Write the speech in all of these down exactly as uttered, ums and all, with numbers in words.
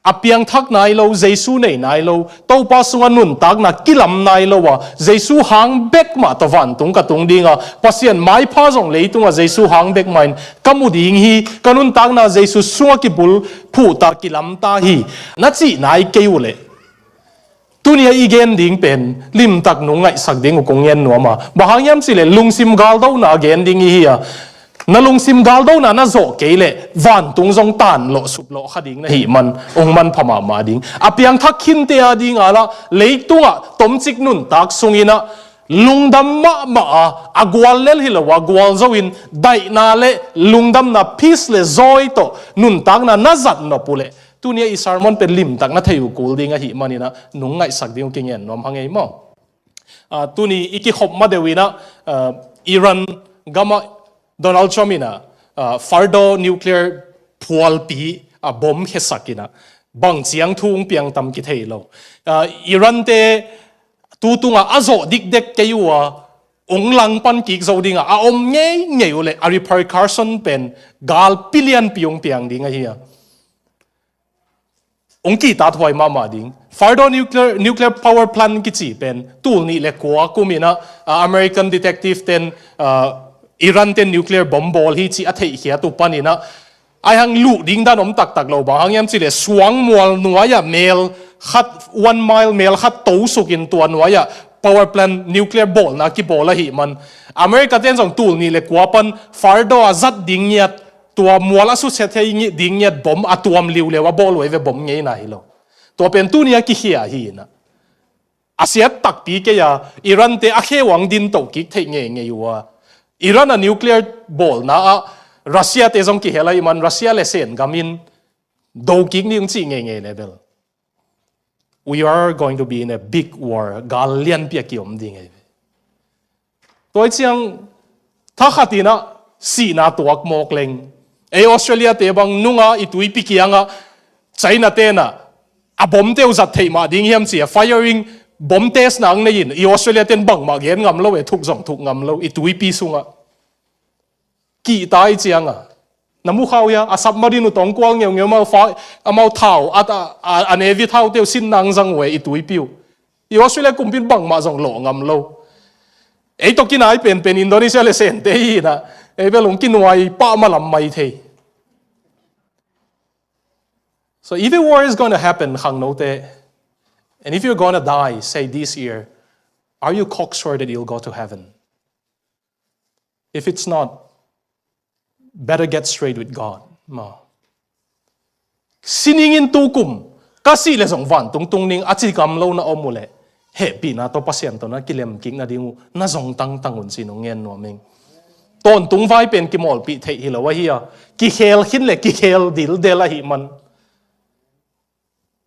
a piangthak nai lo, Jesu nei nai lo, Topa sungah nuntakna kilam nai lo a, Jesu hang bek mah tawh vantung ka tung ding a, Pasian maipha zong leitungah Jesu hang bek mah in ka mu ding hi, ka nuntakna Jesu sungah kibulphuh ta, kilam ta hi, na cih nai kei uh leh, tuni a i gen ding pen limtak nong ngaihsak ding uh kong ngen nuam a. Bang hang hiam cih leh lungsim galdona gen ding i hi a. Na lungsim galdona na zawh kei leh vantung zong tanlawh suplawh kha ding na hih man, hong manpha mahmah ding. A piangthak khinte a ding a lah, leitungah tomcik nuntak sungin ah lungdam mahmah a, a guallel hi lo a, gualzo in daihna le lungdamna, peace le joy tawh nuntakna na zat nop uh leh, tuni a i sermon pen limtak na thei uh kul ding ahih manin ah nong ngaihsak ding uh kingen nuam hang ei maw. Ah, tuni i kikhop ma deuh in ah, ah, Iran gamah Donald Trump in ah, ah, Fordow nuclear phualpi, ah, bom khesak in ah bang ciang thu hong piang tam kithei lo. Ah, Iran te tu tungah a zawh dikdek kei uh a, hong langpan kik zo dingah a om ngeingei uh leh a repercussion pen galpi lianpi hong piang ding ahi a. Hong kihtathuai mahmah ding. Fordow nuclear, nuclear power plant kici pen tul nih le kua kum in ah, ah, American detective ten, ah, Iran ten nuclear bomb bawl hi cih a theihkhiat uh panin ah, ai hang luh ding dan om taktak lo, bang hang hiam cih leh suang mual nuai-ah mel khat, one mile mel khat to sukin tua nuai-ah power plant nuclear bawlna kibawl ahih man, America ten zong tul nih le kua pan Fordow a zat ding ngiat, tua mual a susia thei ngi-, ding ngiat bom a tuam liuliau a bawl uh ei ve, bom ngeina hi lo. Tua pen tuni a kikhia hi in ah, a siat takpi kei a, Iran te a kheu ah hong din to kik theih ngeingei uh a. Iran a nuclear bawlna ah Russia te zong kihel ahih man, Russia le Sen gam in do kik ni hong cih ngeingei leh bel, we are going to be in a big war. Gal lianpi a kiom ding ei ve. Tua hi ciang, thakhat in ah sihna tuak mawk leng, ei Australia te bang nunga i tuipi kiangah China ten ah a bomte uh zat theih mah ding hiam ci a, firing, bomb test na hong nei in, i Australia ten bangmah gen ngam lo e, thuk zong thuk ngam lo, i tuipi sungah. Kihta hi ciang a, na mu kha uh hia, a submarine uh tawh hong kual ngeungeu, amau fa-, amau thau, a, a, a navy thaute uh sin na hong zang uh e, i tuipi uh. I Australia kumpi in bangmah zong lawh ngam lo. Ei tawh kinai penpen Indonesia le Sente hi in ah, ei bel hong kinuai pah malam mai thei. So if a war is going to happen, khangnote, and if you're going to die, say, this year, are you cocksure that you'll go to heaven? If it's not, better get straight with God. Maw. Sining in tu kum ka sih leh zong vantung tung ning a ci ngam lo na om uh leh, hehpihna tawh Pasian tawh na kilem kik nading uh na zong tangtang un ci-in hong ngen nuam ing. Tawntung vai pen kimawlpih theih hi lo ahi a, kikhel khin le kikhel dildel ahih man.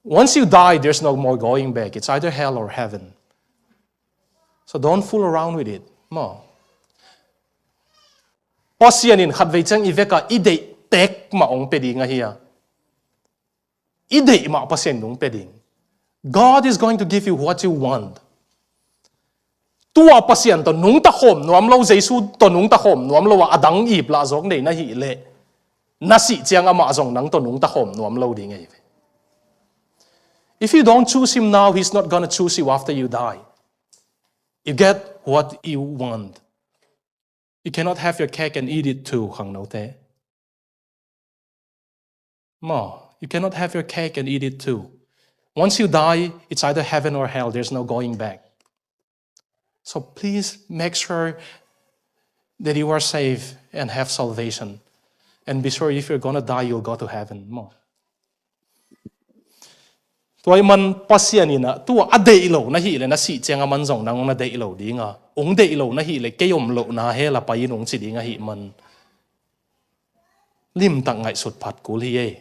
Once you die, there's no more going back. It's either hell or heaven. So don't fool around with it. Maw. Pasian in khatvei ciang i vekah i deih tek mah hong pia ding ahi a. I deih mah Pasian in hong pia ding. God is going to give you what you want. Tua Pasian tawh nungta khawm nuam lo, Jesu tawh nungta khawm nuam lo a, a dang ip lah zawk nei na hih leh, na sih ciang amah zong nang tawh nungta khawm nuam lo ding ahi ve. If you don't choose him now, he's not gonna choose you after you die. You get what you want. You cannot have your cake and eat it too, khangnote. Maw, you cannot have your cake and eat it too. Once you die, it's either heaven or hell. There's no going back. So please make sure that you are safe and have salvation. And be sure if you're gonna die, you'll go to heaven. Maw. Tua ahih man Pasian in ah, tua a deih lo na hih leh na sih ciang a man zong nang na deih lo ding a, hong deih lo na hih leh kei om lohna hell ah pai in hong ci ding ahih man, limtak ngaihsut phat kul hi ei.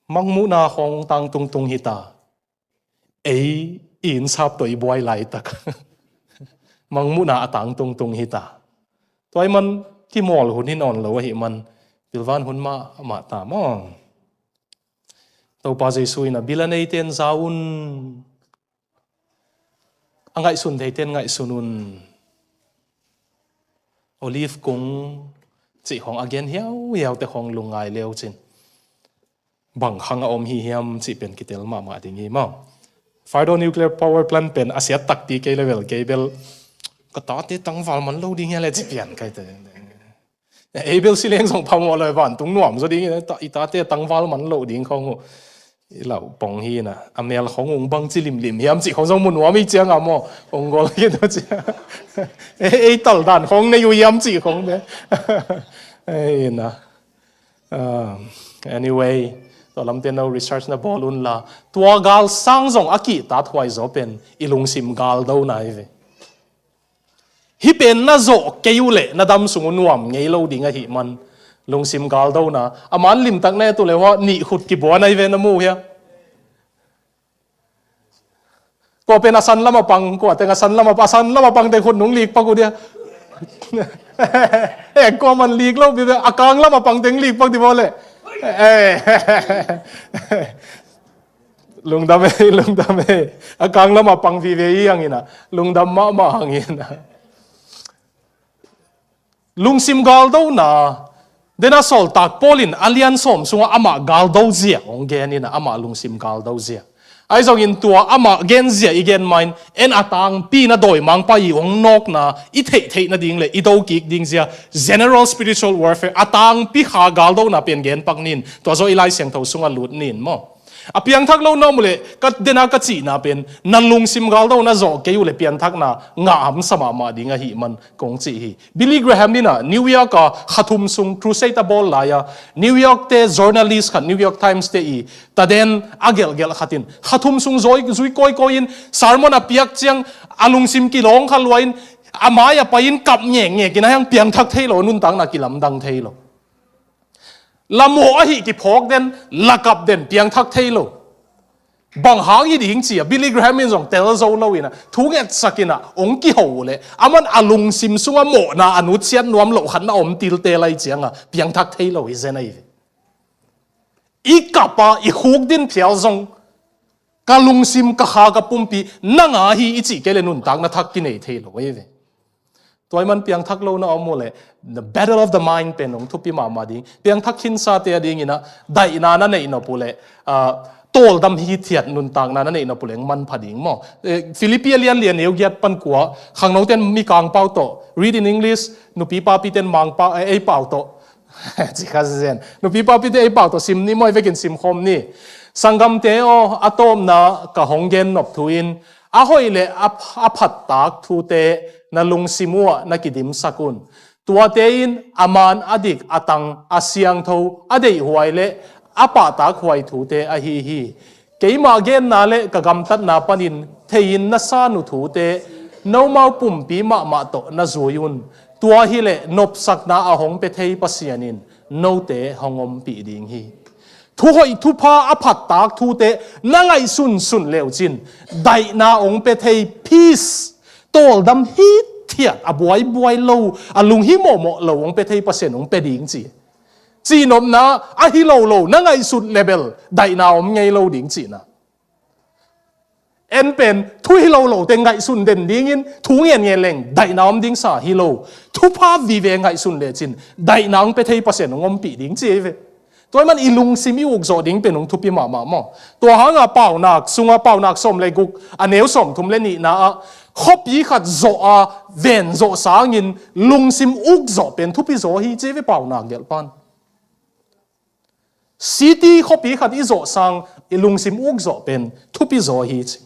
Mangmuhna khawng tangtungtung hi ta. Ei i innsap tawh i buai laitak mangmuhna a tangtungtung hi ta. Tua ahih man kimawl hun hi nawn lo ahih man, pilvan hun mahmah ta maw. Topa Jesu in ah, bil a neite in za un. A ngaihsun theite in ngaihsun un. Olive kung cih khawng a gen hiauhiaute khawng lungngai le uh cin. bang khang a om hi hiam cih pen kitel mahmah ding hi maw. Fordow nuclear power plant pen a siat takpi kei le bel, kei bel ka tate tangval man lo ding hi a le ci pian kai te. Ei bel si leng zong phamawh lo, vantung nuam zaw ding hi, i tate tangval man lo ding khong uh. I lau pong hi na, a mel khong ung bang ci limlim hiam cih khong zong mu nuam i ciang a maw, ung gol hi na ci. Ei, ei tal dan khong nei uh hiam cih khong be. Ei na. Um, anyway, tua lamte no research na bawl un la, tua gal sang zong a kihtat huai zaw pen i lungsim galdo na hi ve. Hih pen na zawh kei uh leh na dam sung uh nuam ngei lo ding ahih man, lungsim galdo na, a man limtak na et uh leh hua nih khut kibuan ahi ve, na mu uh hia? Kua pen a san lam a pang, kua teng a san lam a, a san lam a pang teng khut nung lik pak uh dia. Eh, kua man lik lo, bi be, a kang lam a pang teng lik pak di baw leh. Eh. Lungdam ei, lungdam ei. A kang lam a pang vive i hang in a, lungdam mahmah hang in a. Lungsim galdo na, den a sawltak Paul in a lian sawm sungah amah galdo zia hong gen in a, amah lungsim galdo zia. Ahi zongin tua amah gen zia i gen ma in, en a tangpi na dawimangpa i hong nawkna i theihtheih nading le i do kik ding zia, general spiritual warfare, a tangpi kha galdona pen gen pak nin, tua zaw i Lai Siangtho sungah lut nin maw. A piangthak lo na om uh leh, ka dena ka cihna pen, na lungsim galdo na zawh kei uh leh piangthakna ngah hamsa mahmah ding ahih man kong cih hi. Billy Graham in a New York a kha thum sung crusade a bawl lai a, New York te journalist khat, New York Times te i taden a gelhgelh khat in kha thum sung zui, zui kawikawi in sermon a piak ciang a lungsim kilawng kha lua in a mai a pai in kap ngekngek in a hiang piangthak thei lo, nuntakna kilamdang thei lo. La mawh ahi kiphawk den, la kap den, piangthak thei lo. Bang hang hi ding ci a, Billy Graham in zong tel zo lo in a, thu ngetsak in a, hong kiho uh leh, aman a lungsim sungah mawhna a nutsiat nuam loh khat na om tilte lai ciang a, piangthak thei lo hi zen ahi ve. I kap a, i khuk din phial zong, ka lungsim, ka kha, ka pumpi, nang a hi i cih kei leh nuntakna thak kinei thei lo ahi ve. Tua ahih man piangthak lo na om uh leh, the battle of the mind pen hong thupi mahmah ding. Piangthak khinsa te a ding in a, daihna na neih nop uh leh, ah, tawldam hithiat nuntakna na neih nop uh leh hong manpha ding maw. Eh, Philippi a lian li a neu giat pan kua, khangno ten mikang pau tawh, read in English, nupi papi ten mangpa, eh, ei pau tawh. Ci kha zen. Nupi papi te ei pau tawh sim ni maw, ei vekin sim khawm ni. Sanggamte aw, a tawpna ka hong gen nop thu in, a hoih le a, a phattak thute na lungsim uh ah na kidimsak un. Tuate in a man, a dik, a tang, a siangtho, a deihhuai le a pahtak huai thute ahi hi. Keimah genna le ka gamtatna panin thei-in na san uh thute, nomau pumpi mahmah tawh na zui un. Tua hi leh nopsakna a hong pia thei Pasian in note hong ompih ding hi. Thuhoih thupha a phattak thute na ngaihsunsun leucin, daihna hong pia thei peace, tawldam hithiat, a buaibuai lo, a lunghimawhmawh lo hong pia thei Pasian hong pia ding ci. Cihnopna ahi lo lo na ngaihsut leh bel daihna om ngei lo ding cihna. En pen thu hi lo lo te ngaihsun den dingin thu ngenngen leng daihna om ding sa hi lo. Thupha vive ngaihsun lecin daihna hong pia thei Pasian hong ompih ding ci hi ve. Tua ahih man i lungsim i uk zawh ding pen hong thupi mahmah maw. Tua hanga Paunak sunga, Paunak sawm le guk a neu sawmthum le nihna ah, khuapi khat zawh a ven zawh sangin lungsim uk zawh pen thupi zaw hi ci hi ve Paunak gelhpan. City khuapi khat i zawh sang i lungsim uk zawh pen thupi zaw hi ci.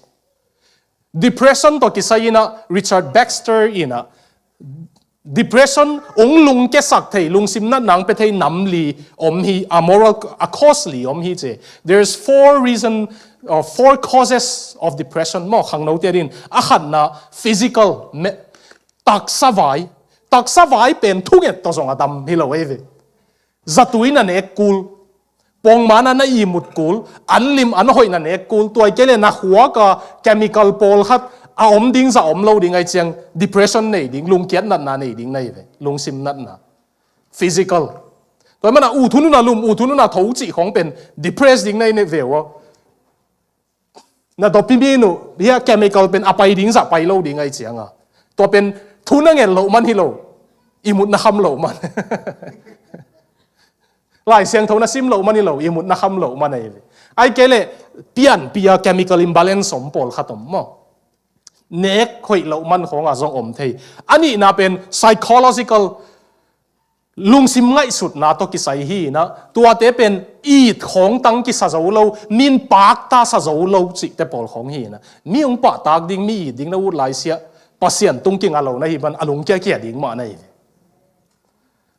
Depression tawh kisai in a, Richard Baxter in a, depression, hong lungkiasak thei, lungsim natna hong pia thei nam li om hi, a moral, a cause li om hi ci. There's four reason, or four causes of depression maw, khangnote din. A khatna, physical, me, taksa vai. Taksa vai pen thunget tawh zong a dam hi lo ei ve. Zatui na nek kul, pongman a na ihmut kul, an lim an hoih na nek kul, tua hi kei leh na khuak a chemical pawlkhat a om ding zah om lo ding ahih ciang depression nei ding, lungkiat natna nei ding na hi ve, lungsim natna. Physical. Tua ahih man a ut hun un a lum, ut hun un a tho cih khong pen depress ding na hi ve uh. Na dopamine uh, hia chemical pen a pai ding zah pai lo ding ahih ciang a. Tua pen thu na nget loh man hi lo, ihmut na kham loh man. Lai Siangtho na sim loh man hi lo, ihmut na kham loh man ahi ve. Ahih kei leh pianpih a chemical imbalance om pawlkhat om maw. Nek hoih loh man khawng a zong om thei. A nihna pen psychological, lungsim ngaihsutna tawh kisai hi in ah, tuate pen it khawng tang kisa zo lo, min pakta sa zo lo cihte pawl khawng hi in ah. Mi hong pahtak ding, mi it ding na ut lai siah, Pasian tung kinga lo na hih man a lungkiakia ding mah na hi ve.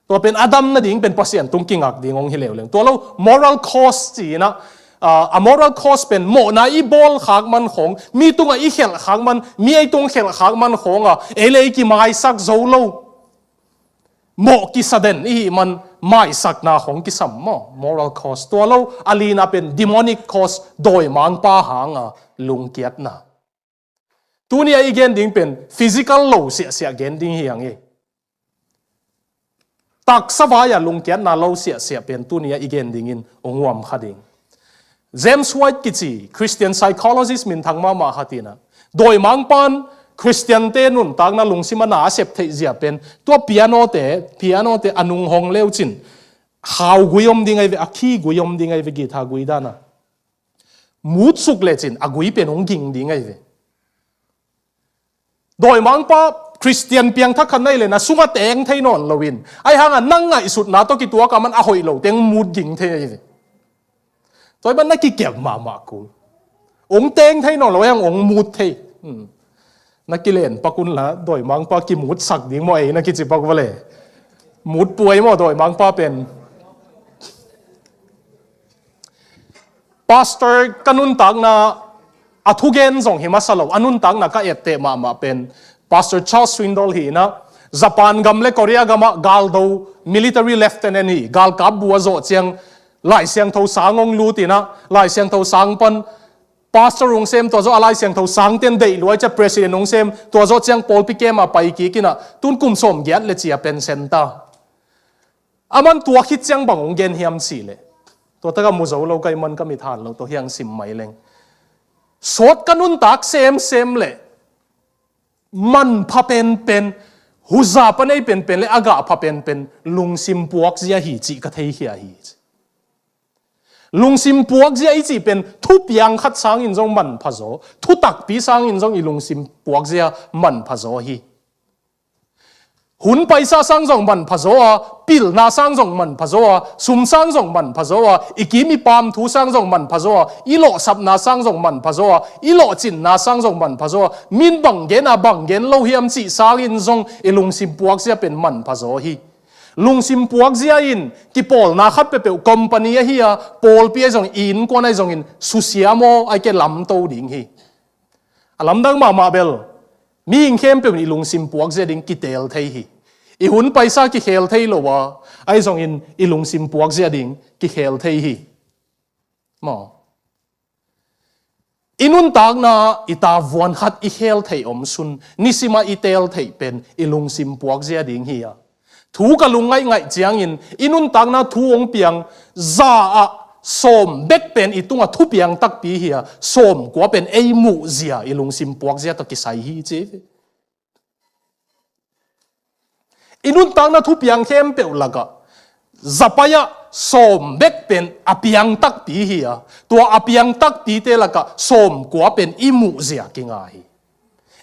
Tua pen a dam nading pen Pasian tung kingak ding hong hi leuleu. Tua lo, moral cause ci in ah, ah, a moral cause pen mawhna i bawl khak man khawng, mi tungah i khelh khak man, mi ei tung khelh khak man khawng a, ei le ei kimaisak zo lo. Mawh kisa den i hih man maisakna khawng kisam maw, moral cause. Tua lo, a lina pen demonic cause, dawimangpa hang a lungkiatna. Tuni a i gen ding pen physical lo siahsiah gen ding hi hang hi. Taksa vai a lungkiatna lo siahsiah pen tuni a i gen dingin hong huam kha ding. James White kici Christian psychologist minthang mahmah khat in ah, dawimangpa'n Christian-te nuntakna lungsim a na a sep theih zia pen tua piano-te, piano-te a nung hong leucin, khau gui om ding ahi ve, a key gui om ding ahi ve, guitar gui dan a. Mutsuk lecin a gui pen hong ging ding ahi ve. Dawimangpa Christian piangthak khat na hih leh na sungah teng thei nawn loin, ahih hang a nang ngaihsutna tawh kituak a man a hoih lo teng mut ging thei ahi ve. Tua ahih man na kikep mahmah kul. Hong teng thei nawn lo, ahih hang hong mut thei. Hmm. Na kilen pak un la, dawimangpa kimutsak ding maw ei, na kici pak vale. Mut puai maw dawimangpa pen. Pastor ka nuntakna a thugen zong hi masa lo, a nuntakna ka etteh mahmah pen Pastor Charles Swindoll hi in ah, Japan gam le Korea gamah galdo military lieutenant hi, galkap bu a zawh ciang Lai Siangtho sang hong lut in ah, Lai Siangtho sang pan pastor hong sem, tua zawh a Lai Siangtho sangte'n deih lua ciang president hong sem, tua zawh ciang pawlpi camp a pai kik in ah, tun kum sawmgiat le cia pension ta. Aman tua khit ciang bang hong gen hiam cih leh, tua tak a mu zo lo ka hih man ka mit han lo, tua hi hang sim mai leng. Sawt ka nuntak semsem leh manpha penpen, huza pan ei penpen le a gahpha penpen lungsim puakzia hi cih ka theikhia hi. Lungsim puakzia i cih pen thupiang khat sangin zong manpha zaw, thutakpi sangin zong i lungsim puakzia manpha zaw hi. Hun paisa sang zong manpha zaw a, pilna sang zong manpha zaw a, sum sang zong manpha zaw a, i kim i pam thu sang zong manpha zaw a, i lawhsapna sang zong manpha zaw a, i lawhcinna sang zong manpha zaw a, min bang gen a bang gen lo hiam cih sangin zong i lungsim puakzia pen manpha zaw hi. Lungsim puakzia in kipawlna khat peuhpeuh, company ahi a, pawlpi ahi zongin, innkuan ahi zongin susia maw, ahih kei leh lamto ding hi. A lamdang mahmah bel, mihing khempeuh in i lungsim puakzia ding kiteel thei hi. I hun paisa kikhel thei lo a, ahi zongin i lungsim puakzia ding kikhel thei hi. Maw. I nuntakna i tavuan khat i khel theih om sun, nisima i teel theih pen i lungsim puakzia ding hi a. Thu ka lungngaih ngaih ciangin i nuntakna thu hong piang za ah sawm bek pen i tungah thupiang takpi hi a, sawmkua pen ei muhzia, i lungsim puakzia tawh kisai hi ci. I nuntakna thupiang khempeuh lakah za pai-ah sawm bek pen a piang takpi hi a, tua a piang takpite lakah sawmkua pen i muhzia kinga hi.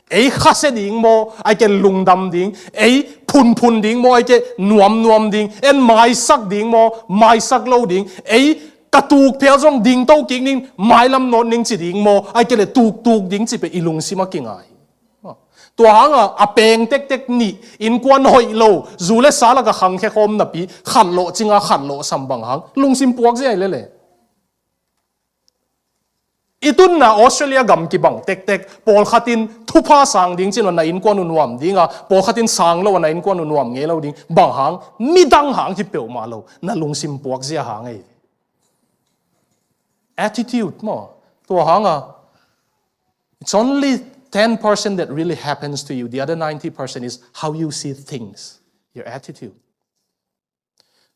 Ei khasia ding maw, ahih kei leh lungdam ding, ei phunphun ding maw, ahih kei leh nuamnuam ding, en maisak ding maw, maisak lo ding, ei ka tuk phel zong dingto kik ning, mailam nawt ning ci ding maw, ahih kei leh tuktuk ding ci pen i lungsim ah kinga hi. Tua hangah a peng tektek nih, innkuan hoih lo, zu le sa lakah khangkhia khawm napi, khat lawh cinga khat lawh sam bang hang lungsim puakzia hi lele. I tunna Australia gam kibang tektek, pawlkhat in thupha sang ding ci-in na innkuan uh nuam ding a, pawlkhat in sang lo a na innkuan uh nuam ngei lo ding, bang hang, midang hang hi peuhmah lo, na lungsim puakzia hang ei. Attitude maw, tua hangah, it's only ten percent that really happens to you. The other ninety percent is how you see things, your attitude.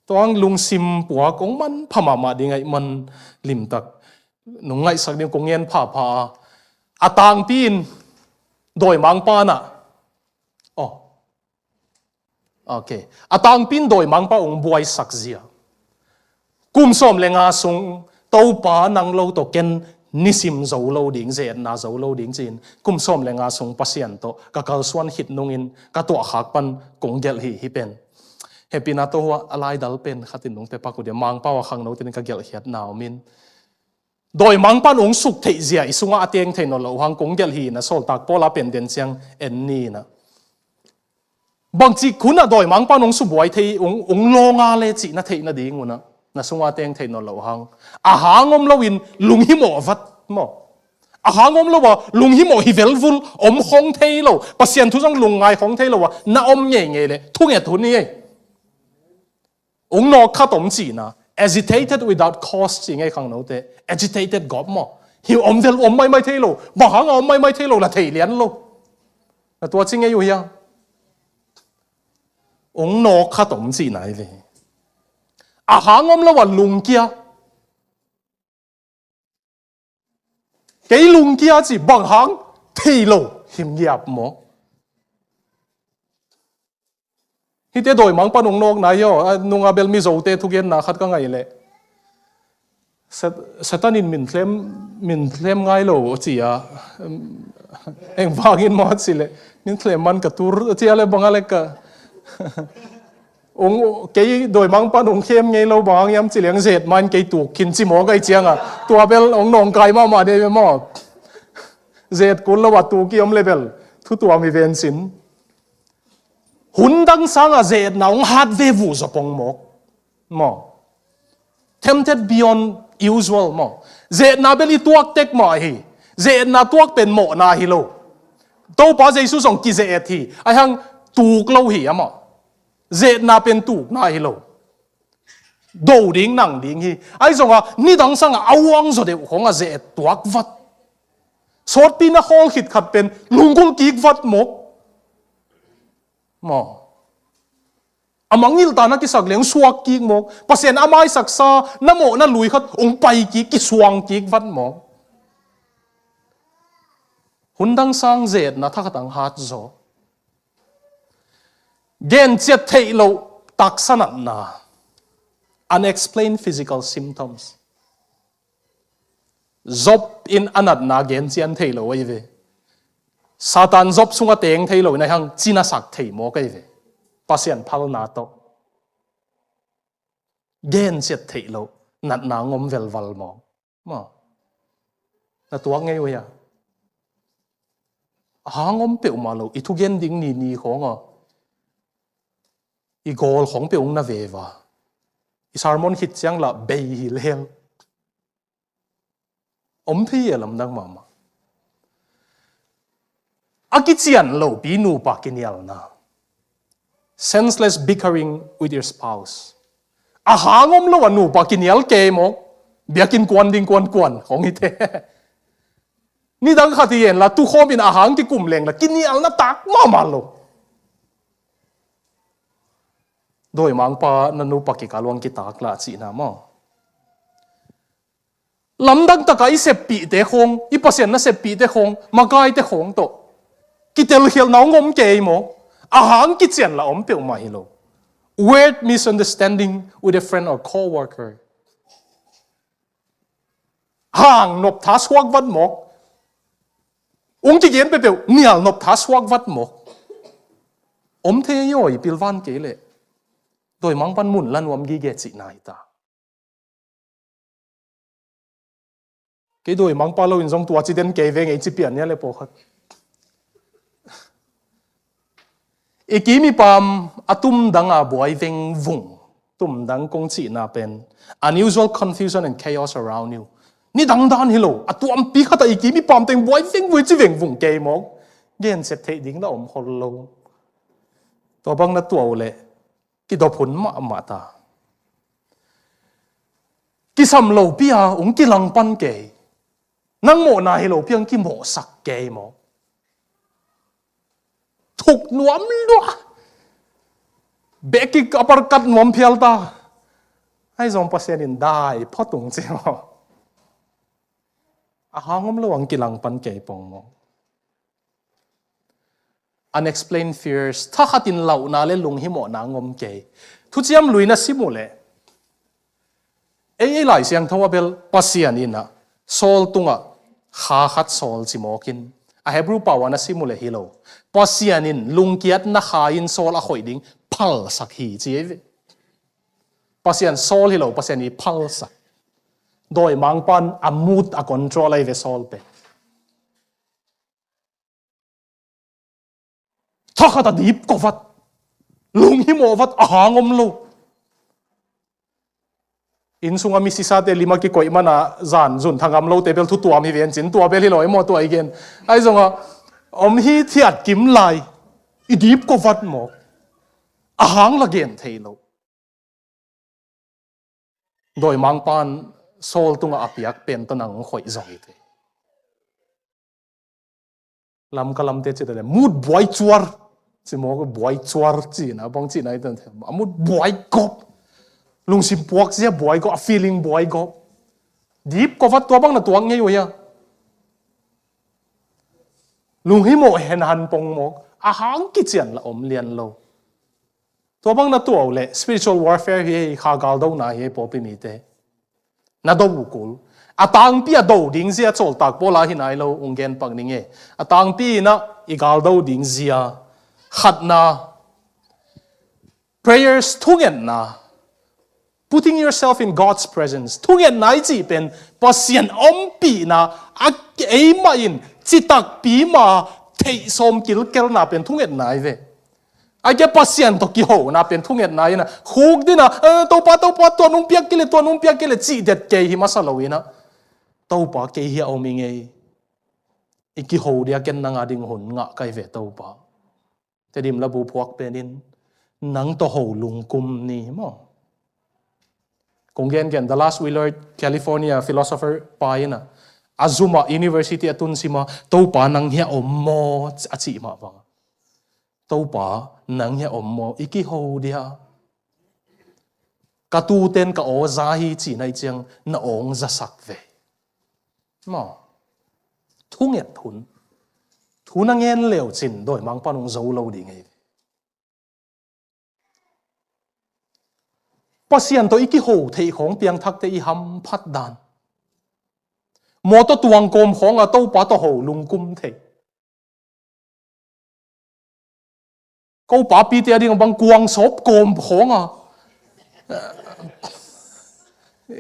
Tua hang lungsim puak hong manpha mahmah ding ahih man limtak nong ngaihsak ding kong ngen phapha a. A tangpi in dawimangpa na. Oh. Okay. A tangpi in dawimangpa hong buaisak zia. Kum sawm le nga sung Topa nang lo tawh ken nisim zo lo ding, ze-etna zo lo ding ci-in kum sawm le nga sung Pasian tawh ka kalsuan khit nungin ka tuahkhak pan kong gelh hi, hih pen. Hehpihna tawh hua a laidal pen khatin nungte pak uh dia, Mangpau a khangnote in ka gelhkhiatna om in. Dawimangpa'n hong suk theih zia i sungah a teng thei nawn loh hang kong gelh hi na, Sawltak Paul a pen den ciang en ni na. Bangci hun ah dawimangpa'n hong subuai thei, hong, hong lawng a le cih na theih nading un ah, na sungah a teng thei nawn loh hang. A hang om loin lunghimawh vat maw. A hang om lo a lunghimawh hi velvul om khong thei lo, Pasian thu zong lungngai khong thei lo a na om ngeingei le thunget hun hi ei. Hong nawk khat om cihna, agitated without cause ci ngei khangnote, agitated gawp maw. Hi om vel om maimai thei lo, bang hang a om maimai thei lo, la thei lian lo. Na tua ci ngei uh hia? Hong nawk khat om cihna hi ve. A hang om lo a lungkia. Kei lungkia ci, bang hang thei lo, himgiap maw. Hihte dawimangpa'n hong nawkna hi aw, a nunga bel Mizote thugenna khat ka ngaih leh. Sat-, Satan in min thlem, min thlem ngai lo ci a, em, eng vangin maw ci leh, min thlem man ka tur ci a le bang a le ka. Hong, kei dawimangpa'n hong khem ngei lo bang hang hiam ci leng zet ma in kei tuk khin ci maw ka hih ciang a. Tua bel hong nawngkai mahmah dei ve maw. Zet kul lo a tuk i om le bel. Thu tuam hi ven cin. Hun dang sangah ze-etna hong hat ve vuh zaw pong mawk. Maw. Tempted beyond usual maw. Ze-etna bel i tuak tek mah hi. Ze-etna tuak pen mawhna hi lo. Topa Jesu zong kize-et hi. Ahi hang tuk lo hi amah. Ze-etna pen tukna hi lo. Do ding nang ding hi. Ahi zongah nidang sangah a uang zaw deuh khawngah ze-et tuak vat. Sawtpi na khawl khit khat pen lunggulh kik vat mawk. Maw. A mangngilh ta na kisak leng suak kik mawk. Pasian a maisaksa na mawh na lui khat hong pai kik, kisuang kik vat mawk. Hun dang sang ze-etna thakhat hong hat zaw. Genciat theih loh taksa natna. Unexplained physical symptoms. Job in a natna gencian thei lo ahi ve. Satan Job sungah teng thei lo in ahi hang cinasak thei mawk ahi ve. Pasian phalna tawh. Genciat theih loh natna ngom velval mawk. Maw. Na tuak ngei uh hia? A hang om peuhmah lo, i thugen ding ni ni khawng a. I gawl khawng peuh hong na ve va. I sermon khit ciang lah bei hi lel. Om thei e lamdang mahmah. A kician lopi nupa kinialna. Senseless bickering with your spouse. A hang om lo a nupa kinial kei mawk. Biakinn kuan ding kuan kuan khawng hi te. Nidang khat hi en la tukhawm in a hang kikum leng la kinialna tak mahmah lo. Dawimangpa na nupa kikal uang kitak lah cihna maw. Lamdang taka i seppihte khawng, i Pasian na seppihte khawng, makaite khawng tawh kitelkhialhna hong om kei maw. A hang kician la om peuhmah hi lo. Word misunderstanding with a friend or co-worker. Hang nop tha suak vat mawk. Ung kigen peuhpeuh nial nop tha suak vat mawk. Om thei aw i pilvan kei leh. Dawimangpa'n mun la nuam gige cihna hi ta. Kei dawimangpa lo in zong tua ci den kei ve ngei ci pian nia le pawlkhat. I kim i pam a tumdang a buai vengvung. Tumdang kong cihna pen unusual confusion and chaos around you. Nidang dan hi lo a tuampi khat a i kim i pam teng buai vengvung ci vengvung kei mawk. Genset theih ding na om khol lo. Tua bang na tuah uh leh kidop hun mahmah ta. Kisam lopi a ung kilangpan kei. Nang mawhna hi lopi a ung kimawhsak kei maw. Thuk nuam lua. Beki a parkat nuam phial ta. Ahi zong Pasian in dai phot ung ci maw. A hang om lo a ung kilangpan kei pong maw. Unexplained fears, thakhatin lauhna le lunghimawhna ngom kei. Thuciam Lui na sim uh leh. Ei, ei Lai Siangtho ah bel Pasian in ah Saul tungah kha khat sawl ci mawk in, a Hebrew pau ah na sim uh leh hi lo. Pasian in lungkiatna kha in Saul a khoih ding phalsak hi ci ei ve. Pasian Saul hi lo, Pasian i phalsak. Dawimangpa'n a mood a control ei ve Saul pen. Thakhat a dip ko vat, lunghimawh vat, a hang om lo. Inn sungah misisate lim a kikoih man a zan zun thangam lote bel thu tuam hi ven cin, tua bel hi lo ei maw, tua i gen. Ahi zongah om hithiat kim lai, i dip ko vat mawk, a hang la gen thei lo. Dawimangpa'n Saul tungah a piak pen tawh nang hong khoih zong hi thei. Lamka lamte cih leh mood buai cuar ci mawk, buai cuar cihna bang cihna i tan thei. A mood buai gawp, lungsim puakzia buai gawp, a feeling buai gawp. Dip ko vat, tua bang na tuak ngei uh hia? Lunghimawh hen han pong mawk, a hang kician la om lian lo. Tua bang na tuah uh leh spiritual warfare hi ei, kha galdona hi ei pawlpi mite. Na do uh kul. A tangpi a do ding zia Sawltak Paul a hi nai lo, ung gen pak ning e. A tangpi in ah i galdo ding zia, khatna, prayers, thungetna, putting yourself in God's presence. Thungetna i cih pen Pasian ompihna, a eimah in citakpi mah theih sawm kilkelna pen thungetna hi ve. A kia Pasian tawh kihona pen thungetna in ah, khukdin ah, "Eh, Topa, Topa, tua nong piak kei leh, tua nong piak kei leh," cih det kei hi masa lo in ah, "Topa, kei hiah om ing ei. I kiho dia ken nang a ding hun ngah ka hi ve Topa." Tedim labu phuak pen in, "Nang tawh ho lungkum ni maw." Kong gengen, Dallas Willard, California philosopher pa in ah, a zum ah university a tun sim a, "Topa, nang hiah om maw?" a cih mah bang. "Topa, nang hiah om maw, i kiho dia? Ka tute'n ka aw za hi," cihna i ciang, "Na aw hong zasak ve." Maw? Thunget hun. Thu na ngen leu cin dawimangpa'n hong zo lo ding hi. Pasian tawh i kiho theih khawng piangthakte i hamphat dan. Mawtaw tuang kawm khawng a Topa tawh ho lungkum thei. Ko papite a ding bang kuang sawp kawm khawng a,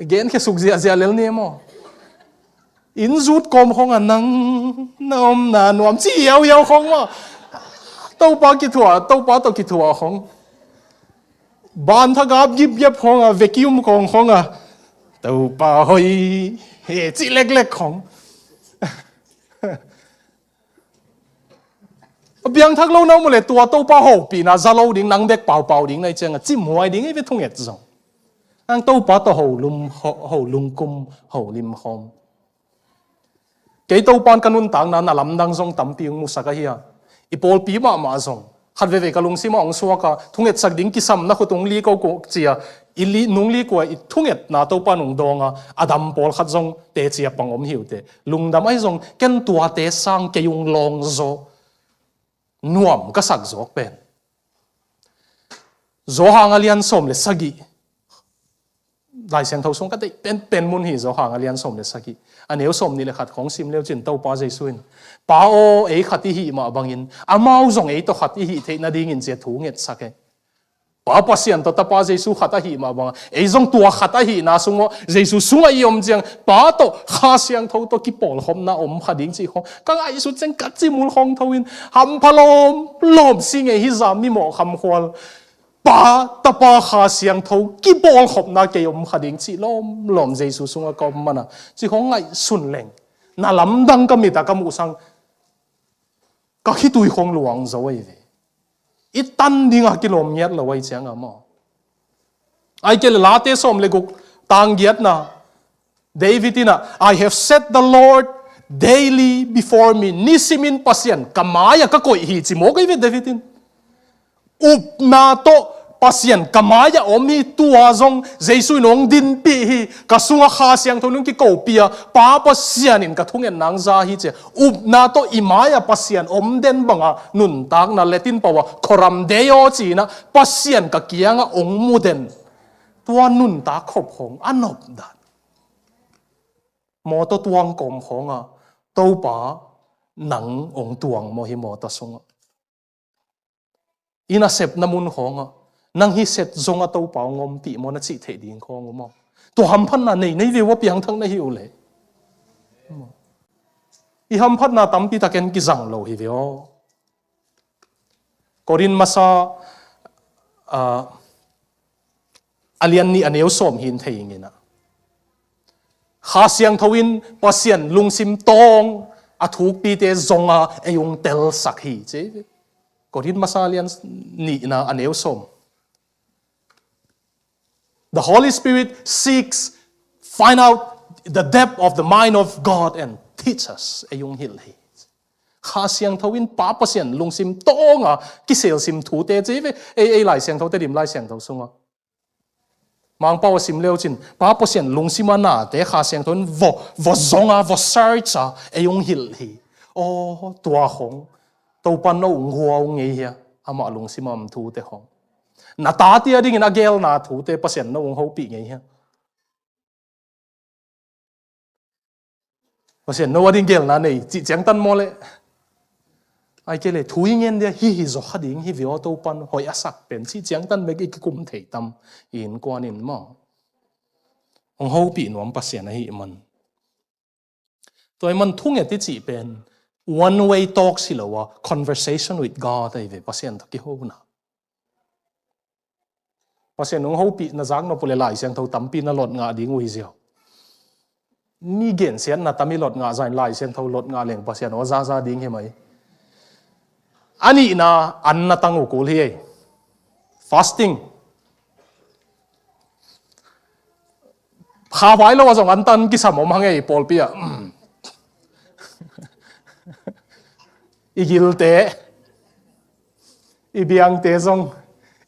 genkhia suk ziahziah lel ni maw? Inn zut kawm khawng a, "Nang na omna nuam," ci hiauhiau khawng maw? Topa kithuah, Topa tawh kithuah khawng. Ban thak ap gipgiap khawng a, vacuum kawng khawng a, "Topa hoih hi," ci leklek khawng. A piangthak lo na om uh leh tua Topa hopihna za lo ding, nang bek paupau ding na hih ciang a cimhuai ding hi ve thunget zong. Nang Topa tawh ho lum, ho, ho lungkum, ho limkhawm. Kei Topa'n ka nuntakna na lamdang zong tampi hong musak ahi a, i pawlpi mahmah zong khat veivei ka lungsim ah hong suak a, thungetsak ding kisam na khut hong liko ko ci a, i li, nung liko a i thungetna Topa'n hong dawng a, a dam pawlkhat zong teci a pang om hi uh teh. Lungdam ahi zong, ken tuate sang kei hong lawng zaw, nuam ka sak zawk pen Johan a lian sawm le sagih. Lai Siangtho sung ka deih penpen mun hi, Johan a lian sawm le sagih, a neu sawm nih le khat khawng sim leu cin Topa Jesu in, "Pa aw, ei khat i hih mah bangin amau zong ei tawh khat i hih theih nadingin," ci a thu ngetsak e. Pa Pasian tawh Tapa Jesu khat ahih mah bangin, ei zong tua khat ahihna sungah, Jesu sungah i om ciang, Pa tawh, Kha Siangtho tawh kipawlkhopna om kha ding cih khawng ka ngaihsut ciang ka cimul khawng tho in, hampha lawmlawm si ngei hi, zam mi mawh khamkhual. Pa, Tapa, Kha Siangtho kipawlkhopna kei om kha ding cih lawmlawm Jesu sungah ka om man a, cih khawng ngaihsun leng, na lamdang ka mit a ka muh sang ka khitui khawng luang zo ahi ve. I tan dingah kilawm ngiat lo ahi ciang a maw. Ahih kei leh Late sawm le guk, tang giatna, David in ah, "I have set the Lord daily before me." Nisimin Pasian ka mai-ah ka koih hi, ci mawk ahi ve David in. Upna tawh Pasian ka mai-ah om hi, tua zong Jesu in hong dinpih hi, ka sungah Kha Siangtho in hong kikopih a, Pa Pasian in ka thungetna hong za hi, ci a upna tawh i mai-ah Pasian om den bangah nuntakna, Latin pau ah coram Deo ci-in ah Pasian ka kiangah hong mu den. Tua nuntak khop khawng a nop dan. Mawtaw tuang kawm khawngah Topa nang hong tuang maw hi mawtaw sungah? I nasepna mun khawngah nang hi set zongah Topa hong ompih maw na cih theih ding khawng uh maw? Tua hamphatna nei nei ve uh a piangthak na hi uh le. I hamphatna tampi takin kizang lo hi ve aw. Korin masa, ah, a lian nih a neu sawm hi in thei ing inah. Kha Siangtho in Pasian lungsim tawng a thukpite zonga ei hong telsak hi ci. Korin masa a lian nihna a neu sawm. The Holy Spirit seeks, find out the depth of the mind of God and teach us. Ei hong hilh hi. Kha Siangtho in Pa Pasian lungsim tawnga kiselsim thute ci ve. Ei, ei Lai Siangtho, Tedim Lai Siangtho sunga Mangpau a sim leu cin Pa Pasian lungsim a nate Kha Siangtho in vua, vua zonga, vua search a ei hong hilh hi. Aw, tua khong Topa no hong hua hong ngei hia? Amah lungsim a om thute khong, na tate a dingin a gelna thute Pasian no hong hopih ngei hia? Pasian no a ding gelna nei cih ciangtan maw le? Ai kei le thu i ngen dia hi hi zaw kha ding hi ve aw, Topan hoih a sak pen cih ciangtan bek i kikum thei tam i innkuan in maw? Hong hopih nuam Pasian ahi man. Tua i man thunget i cih pen one way talk si lo a, conversation with God ahi ve, Pasian tawh kihona. Pasian hong hopih na zak nop uh le Lai Siangtho tampi na lot ngah ding uh hi ziau. Mi gensiatna tam i lot ngah zain Lai Siangtho lot ngah leng Pasian aw zaza ding hi mai. A nihna an na tang uh kul hi ei. Fasting. Kha vai lo a zong an tan kisam om hang ei pawlpi ah. I gilte, i biangte zong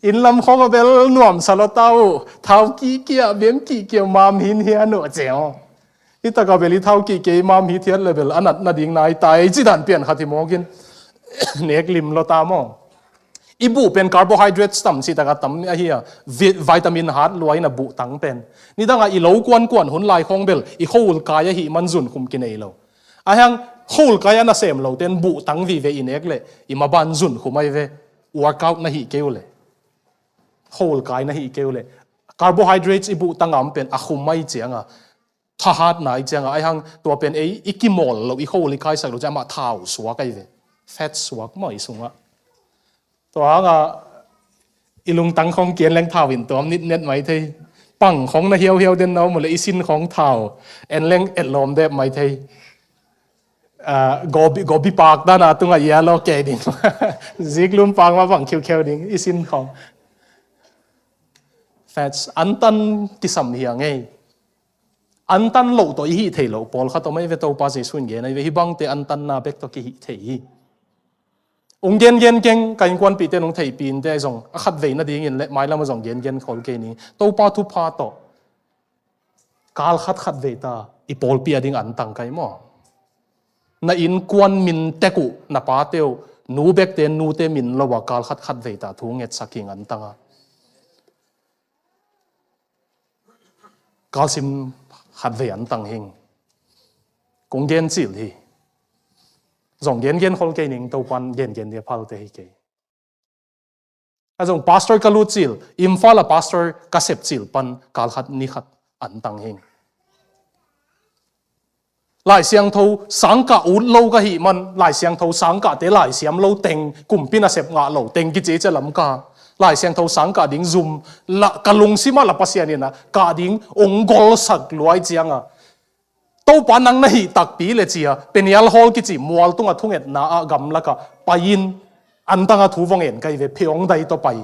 inn lam khawng a bel nuamsa lo ta uh. Thau kihkia, biang kihkia, mam hin hia nuh ceng. Hi taka bel i thau kihkia i mam hi thiat le bel a nat nading nai tai ci dan pian khat hi mawkin nek lim lo ta maw? I buh pen carbohydrates tam cih taka tam ahi a, vi-, vitamin hat luai na buh tang pen. Nidanga i lo kuankuan hun lai khawng bel i khoul kai ahi man zunkhum kinei lo. Ahiang khoul kai a nasem lo ten buh tang vive i nek le i maban zunkhum ai ve. Workout na hi keu le, khoul kai na hi keu le, carbohydrates i buh tang am pen a khum ai cianga, thahatna i cianga, aihang tua pen ei i kimawl lo, i khoul i kaisak lo cianga amah thau suak ai ve. Fat suak maw i sungah. Tua hanga i lungtang khong kian leng thau in tuam nitnet mai thei. Pang khong na hiauhiau den na om uh le i sin khong thau en leng etlawm dep mai thei. Ah, gobi, gobi pak dana tunga ia lo kei ding. Ziklum pak ma bang khiukheu ding i sin khong. Fats antan kisam hi a ngei. Antan lo tawh i hih thei lo pawlkhat om ei ve, Topa Jesu in gen ei ve, hih bangte antanna bek tawh kihih thei hi. Ung gengen keng ka innkuanpihte nung theihpihte zong a khatvei nadingin le mailam a zong gengen khol kei ning. Topa thupha tawh kal khat khatvei ta i pawlpi a ding antang kai maw? Na innkuan min tek uh na pate uh, nu bekte nute min lo a kal khat khatvei ta thu ngetsak hing antanga. Kalsim khatvei antang hing. Kong gen cil hi. Zong gengen khol kei ning, Topan gengen dia phalte hi kei. A zong pastor ka lut cil, Imphal a pastor ka sep cil pan kal khat ni khat antang hing. Lai Siangtho sangkah ut lo ka hih man, Lai Siangtho sangkahte laisiam lo teng kumpi nasep ngah lo teng kici cia lam ka. Lai Siangtho sangkah ding zum la ka lungsim ah la Pasian in a kah ding ong golsak luai cianga. Topa nang na hih takpi le cia Peniel Hall kici mual tunga thungetna ah gamlaka pai-in antanga thu vong en kai ve, phe ong dai tawh pai.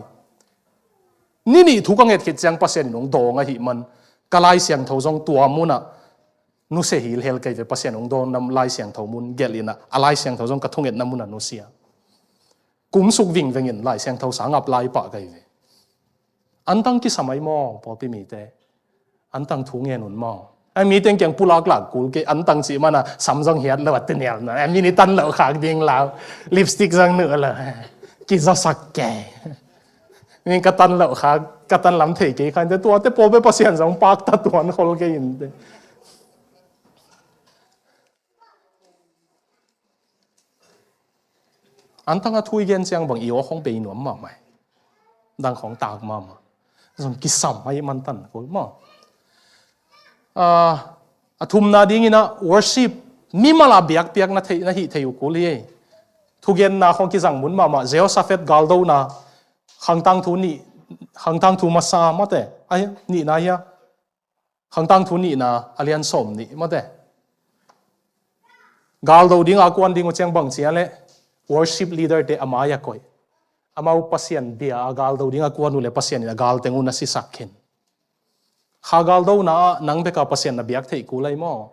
Ni nih thu ka nget khit ciang Pasian in ong dawng ahih man ka Lai Siangtho zong tua munah nusia hilhel kai ve, Pasian ong dawnna Lai Siangtho mun gelh inah a Lai Siangtho zong ka thungetna munah nusia. Kumsuk vingvengin Lai Siangtho sang ap lai pah kai ve. Antang kisam ai maw, pawlpi mite? Antang thu ngen un maw? Ai mi teng kiang pulak lak kul kei, antang cih mana sam zong hiat lo a tinial na. Ai mi ni tan lo khak ding lau. Lipstick zong nuh lo. Kizasak kei. Ning ka tan lo khak Ka tan lam thei kei kha in te, tuate pawl pen Pasian zong pakta tuan khol kei in te. Antang a thu i gen ciang bang i awk hong bei nuam mahmah hi. Dang hong tak mahmah. Zong kisam ahi man tan kul maw. Ah, a thumna dingin ah worship, mimal a biakpiak na thei, na hih thei uh kul hi. Thugenna hong kizang mun mahmah, Jehoshaphat galdona, khangtang thu nih, khangtang thu masa mate, ai, nihna hia. Khangtang thu nihna a lian sawm nih mate. Galdo ding a kuan ding uh ciang bang cia le worship leader te a mai a koih. Amau Pasian bia a galdo ding a kuan uh le Pasian in a galteng uh na sisak khin. Kha galdona ah nang beka Pasian na biak theih kul ai maw?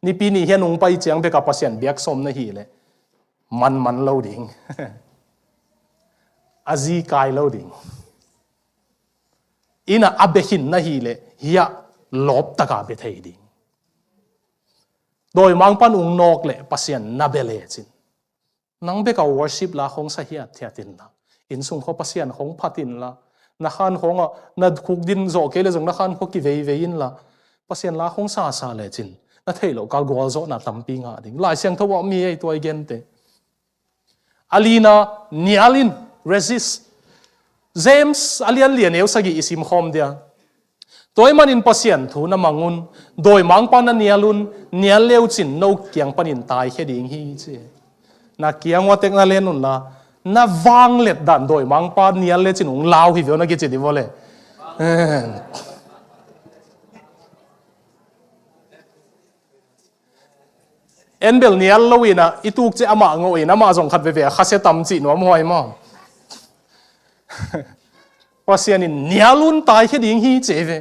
Nipi ni hian ung pai ciang beka Pasian biak sawm na hi le manman lo ding. A zi kai lo ding. Ina a bia khin na hi le hiah lawp taka bia thei ding. Dawimangpan ung nawk le Pasian na bia lecin nang beka worship la hong sa hiat thiat inla, innsung khaw Pasian hong phat inla, na khan khawngah na khuk din zawh kei le zong na khan khaw kiveivei inla, Pasian la hong sasa lecin na theih loh kal gualzawhna tampi ngah ding. Lai Siangtho ah mi ei tua i gente. A lina nial in, resist. James a lian lia neu sagih i sim khawm dia. Tua ahih manin Pasian thu na mang un, dawimangpa na nial un, nial leucin no kiang panin taikhia ding hi ci. Na kiang uatek na len unla, na vanglet dan dawimangpa nial lecin ung lau hi veu na kici di vawle. En bel nial lo inah i tuk ciah amah ngawh in amah zong khat veve a khasia tam cih nuam huai maw? Pasian in nial un taikhia ding hi ci ve.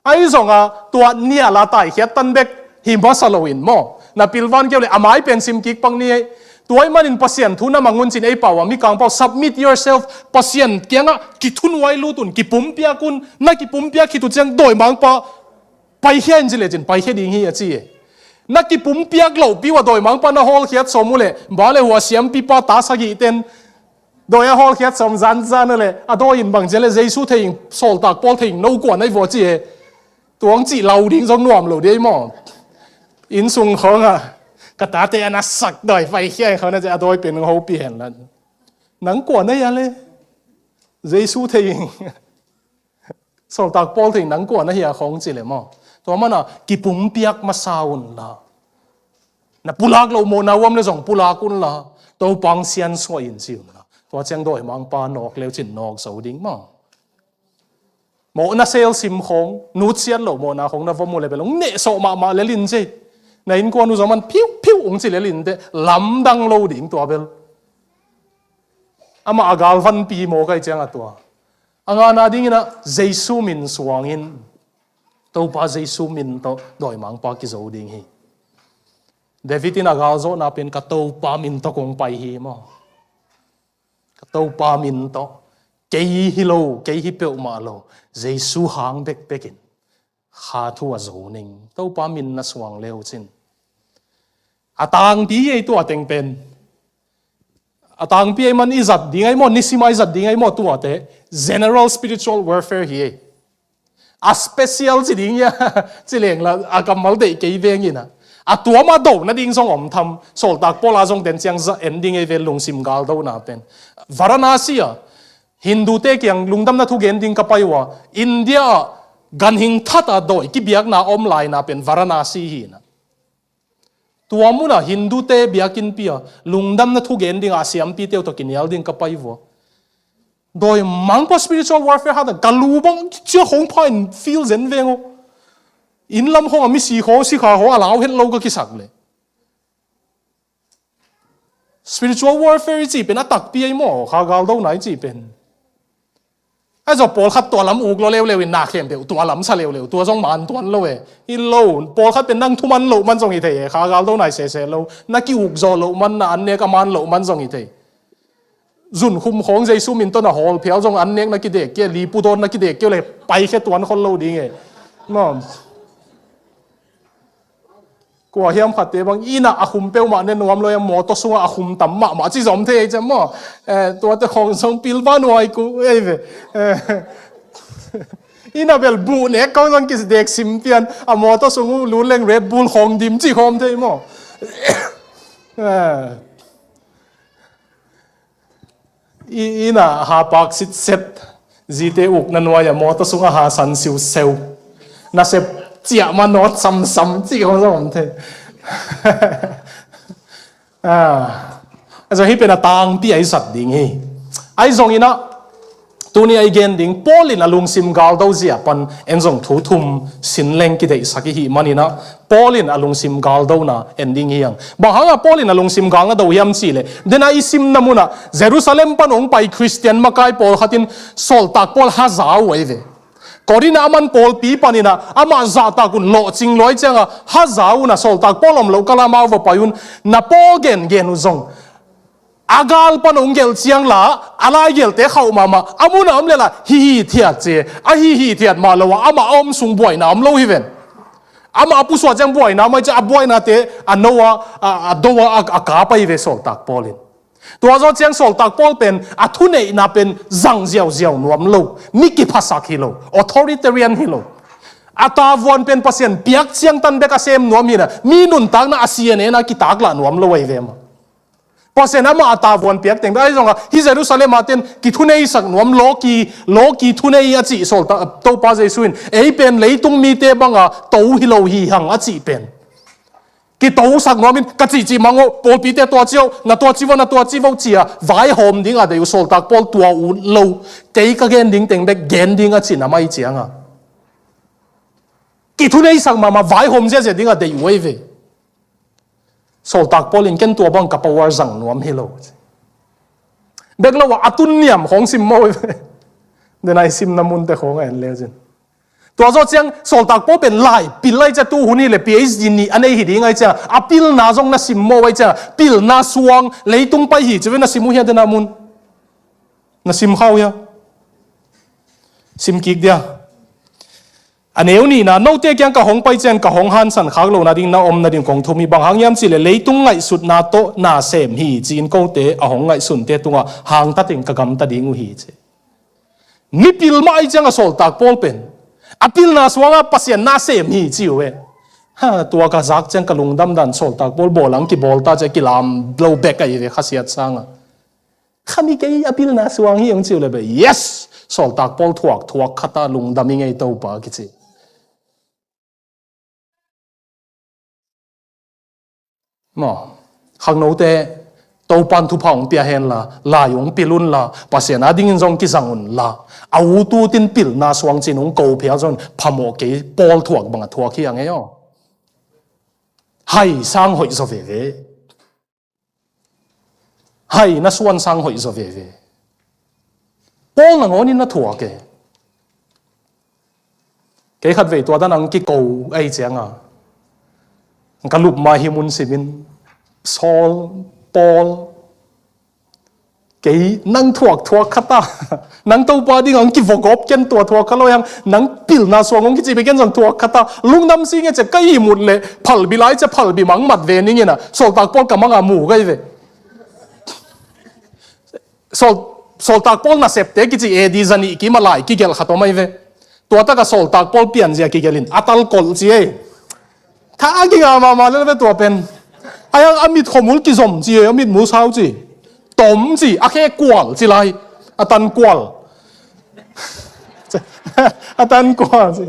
Ahi zonga tua nial a taikhiat tan bek hi masa lo in maw? Na pilvan keu le a mai pen sim kik pak ni ei. Tua ahih manin Pasian thu na mang un cin ei pau a Mikang pau, submit yourself, Pasian kiangah kithunuai lut un, kipumpiak un, na kipumpiak khit uh ciang dawimangpa paikhia in ci lecin paikhia ding hi a ci e. Na kipumpiak lohpi uh a dawimangpa na hawlkhiat sawm uh le, ba le hua siampipa ta sagihten dawi a hawlkhiat sawm zanzan uh le, a dawi in bang cia le Jesu thei in, sawltak Paul thei in, no kua na hi vua ci e. Tuang cih lau ding zong nuam lo dei maw? Innsung khawngah ka tate a na sak dawi paikhia in khawng na ci a dawi pen hopih hen la. Nang kua na hi a le? Jesu thei in. Sawltak Paul thei nang kua na hi a khawng ci le maw? Tua mana kipumpiak masa unla. Na pulak loh mawhna uam le zong pulak unla. Topang siansuah in ci unla. Tua ciang dawimangpa nawk leucin nawk zo ding maw? Mawhna sel sim khawng, nutsiat loh mawhna khawng na vom uh le bel ung nehsawh mahmah lelin ci. Na innkuan uh zong man phiuphiu ung ci lelin te, lamdang lo ding tua bel. Amah a galvanpi maw kai ciang a tua. A ngana dinginah Jesu min suangin, Topa Jesu min tawh dawimangpa kizo ding hi. David in a galzawhna pen ka Topa min tawh kong pai hi maw? Ka Topa min tawh, kei hi lo, kei hi peuhmah lo, Jesu hang bekbekin kha thu a zo ning. Topa min na suang leucin a tangpi ei tua teng pen. A tangpi ei man i zat ding ai maw, nisima i zat ding ai maw tuate. General spiritual warfare hi ei. A special ci ding ia, ci leng la a kammal deih kei vengin a. A tuam a do nading zong om tham, sawltak Paul a zong den ciang za en ding ei ve lungsim galdona pen. Varanasi a, Hindu te kiang lungdamna thugen ding ka pai uh a, India a ganhing that a dawi kibiakna om laina pen Varanasi hi na. Tua munah Hindu te biakinnpi a lungdamna thugen dingah a siampi teu tawh kinial ding ka pai vua. Dawimangpa spiritual warfare hatan ka lu bang cia khong pha in feel zen veng uh. Inn lam khong a misi khong sikha khong a lau het lo ka kisak le. Spiritual warfare i cih pen a takpi ei maw, kha galdona i cih pen. A zaw pawlkhat tua lam uk lo leuleu in na khempeuh tua lam sa leuleu, tua zong man tuan lo e. Hi lo, pawlkhat pen nang thuman loh man zong hi thei e, kha galdona i sese lo. Na ki-uk zawh loh man, na an nek a man loh man zong hi thei. Zunkhum khawng Jesu min tawh na hawl phial zong an nek na kidek kei, lipu dawn na kidek kei le paikhia tuan khol lo ding e. Maw? Kua hiam khatte bang inn ah a khum peuhmah ne nuam lo, a mawtaw sungah a khum tam mahmah ci zom thei ei ciam maw? Eh, tuate khawng zong pilva nuai ku ei ve. Eh, inn ah bel buh nek khawng zong kidek sim pian, a mawtaw sung uh lun leng Red Bull khawng dim ci khawm thei maw? Eh. I, inn ah ha pak sitset, zite ukna nuai-ah mawtaw sungah ha san siuseu, nasep ciah ma nawt samsam cih khawng zong om thei. Ah, a zong hih pen a tangpi a i zat ding hi. Ahi zongin ah, tuni a i gen ding, Paul in a lungsim galdo zia pan en zong thu thum sin leng kideihsak i hih manin ah, Paul in a lungsim galdona en ding hi hang. Bang hangah Paul in a lungsim galna do hiam cih leh, dena i simna munah Jerusalem pan hong pai Khristian makai pawlkhat in sawltak Paul haza uh ahi ve. Korinth ah aman pawlpi panin ah amah zahtak un lawhcing lua ahih ciangah haza un ah, sawltak Paul om loh kal ah amau va pai un, na Paul gengen uh zong a gal pan hong gelh ciang la, a laigelhte khauh mahmah, a mun a om leh la, hihithiat ci, a hihithiat mah lo a, amah a om sung buaina om lo hi ven. Amah a pusuah ciang buaina om ahih ciang, a buainate a no a, a, a do a, a, a kap ahi ve sawltak Paul in. Tua zawh ciang sawltak Paul pen a thuneihna pen zang ziauziau nuam lo, mi kiphasak hi lo, authoritarian hi lo. A tavuan pen Pasian piak ciangtan bek a sem nuam hi na, mi nuntakna a C N N a kitaklah nuam lo ahi ve mah. Pasian amah a tavuan piak teng bek ahi zongah, hih Jerusalem ah ten kithuneisak nuam, lawki, lawki thunei a cih sawltak, Topa Jesu in, ei pen leitung mite banga to hi lo hi hang a cih pen. Kitosak nuamin, ka cihcih mang o, pawlpite tua ci o, na tua ci vo, na tua ci vo ci-a vaihawm ding a deih uh sawltak Paul tua uh lo, kei ka gen ding teng bek gen ding a cih na mai cianga. Kithuneisak mahmah vaihawm ziazia ding a deih uh ahi ve. Sawltak Paul in ken tua bang ka power zang nuam hi lo. Bek lo a, a tun niam khawng sim maw i ve. Dena i simna munte khawng a en le zin. Tua zawh ciang sawltak Paul pen lai pil lai cia tu hun hi le P H D nih a nei hi ding ai cia. A pilna zong na sim maw ai cia. Pilna suang leitung pai hi ci ve na sim uh hia dena mun. Na sim khau hia. Sim kik dia. A neu nihna, note kiang ka hong pai ciang ka hong hansan khak lohna ding na omna ding kong thum hi, bang hang hiam cih leh leitung ngaihsutna tawh na sem hi ci-in kote a hong ngaihsunte tungah hangtatin ka gamta ding uh hi ci. Mipil mah ahi ciang a sawltak Paul pen a pilna suangah Pasian na sem hi ci uh e. Ha, tua ka zak ciang ka lungdam dan sawltak Paul bawl ang kibawl ta ci a kilam lo bek ahi ve khasiat sangah. Khami kei a pilna suang hi hong ci uh le beh. Yes! Sawltak Paul thuak, thuak khata lungdam i ngei Topa kici. Maw, khangnote, Topan thupha hong pia hen la, lai hong pil un la, Pasian a dingin zong kizang un la. A ut utin pilna suang cin hong ko phial zong phamawh kei Paul thuak bangah thuak hi a ngei aw. Hai sang hoih zaw veve. Hai na suan sang hoih zaw veve. Paul nangawnin na thuak e. Kei khatvei tua dan ang kiko ahi cianga ka lup ma hi mun simin Saul, Paul, kei nang thuak thuak khata. Nang Topa ding ang kivogop ken tua thuak kha lo hang nang pilna suang hong kici bek ken zong thuak khata. Lungdam si nge ce ka ihmut le phalbi lai ce phalbi mangmat ve ningina sawltak Paul ka manga mu gai ve. Sawl, sawltak Paul nasepte kici A D zanih kim a lai kigelh khat om ahi ve. Tua taka sawltak Paul pianzia kigelhin a talkolh ci ei. Tha a kinga mahmah lel ve tua pen. Ai a mit khomul kizom ci ei, a mit musau ci. Tom ci, a khe kual ci lai. A tan kual. A tan kual ci.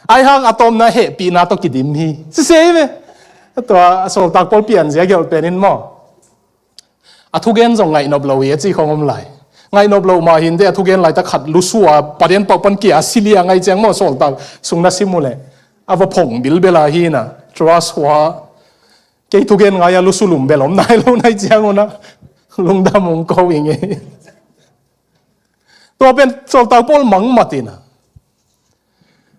Ai hang a tomna hehpihna tawh kidim hi. Sisei ve. Tua sawltak Paul pianzia gelh penin maw. A thugen zong ngaihnop lo hi a ci khong om lai. Ngaihnop lo mah hinte a thugen laitak khat lusua padian pauh pan kia a silia ngai ciang maw sawltak sung na sim uh leh. A va phong bilbela hi na. Trust hua. Kei thugen ngai a lusu lum bel om nai lo nai ciang uh na. Lungdam hong ko i ngei. Tua pen sawltak Paul mangmat ina.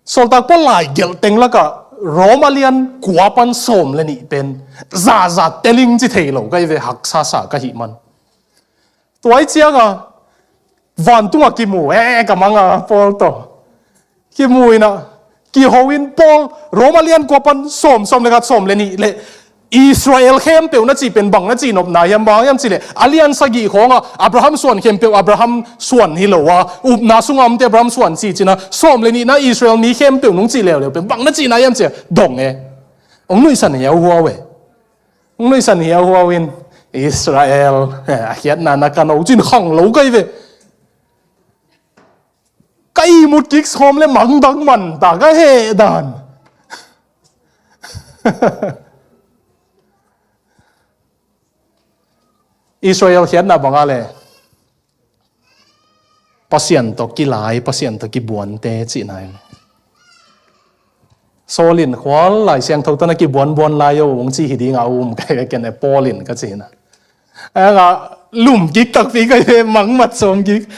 Sawltak Paul lai gelh teng lakah Roma lian kua pan sawm le nih pen zaza teling ci thei lo ka hi ve haksasa ka hih man. Tua ih cianga vantunga kimu e ka manga Paul tawh. Kimu ina Kiho in Paul, Roma lian kua pan sawm, sawm le khat, sawm le nih le Israel khempeuh na cih pen bang na cihnopna hiam, bang hiam cih leh a lian sagih khawngah Abraham suan khempeuh Abraham suan hi lo a, upna sungah omte Abraham suan cih cihna, sawm le nihna Israel mi khempeuh nong cih leuleu pen bang na cihna hiam cih a dong e. Hong nuihsan hiauhuau e. Hong nuihsan hiauhuau in Israel a khiatna na kan o cin khang lo kai ve. Ka ihmut kik sawm le mangdang man ta ka heh dan. Israel khiatna banga le Pasian tawh kilai, Pasian tawh kibuante cihna in. Saul in khual Lai Siangtho tawh na kibuanbuan lai o hong ci hi dinga um kai ve ken e Paul in ka cihna. Anga lum kik takpi kai ve mang mat sawm kik.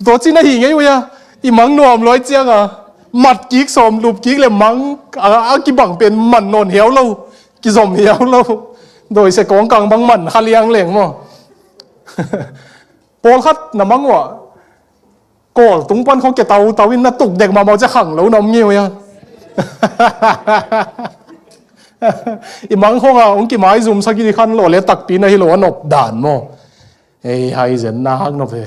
Tua cihna hi ngei uia. I mang nuam luai cianga mat kik sawm lup kik le mang a, a kibang pen man nawn hiau lo. Kizom hiau lo. Dawise kawngkang bang man kha liangleng maw. Pawlkhat na mang uah Kawl tung pan khong kia tautau in na tuk dek mahmah cia khang lo na om ngeu ia. I mang khong a hong kimaizum sak i khan lo le takpi na hi lo a nop dan maw? Ei hai zen na hak nop he.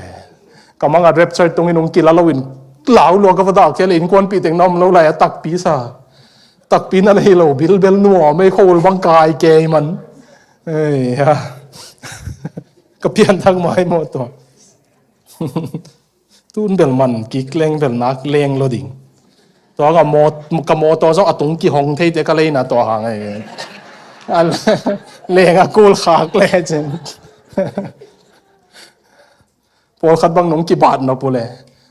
Ka mang a rapture tungin hong kila lo in lau lua ka va dak khia le innkuanpih teng na om lo lai a takpi sa. Takpi na le hi lo bilbel nuam ei khol bang kai kei man. Ei ha. Ka pianthak mai maw tua. Tun bel man kik leng bel nak leng lo ding. Tua ka mawtaw zong a tung kihong theite ka leina tua hang ei. Leng a kul khak le cin. Pawlkhat bang nung kibat nop uh le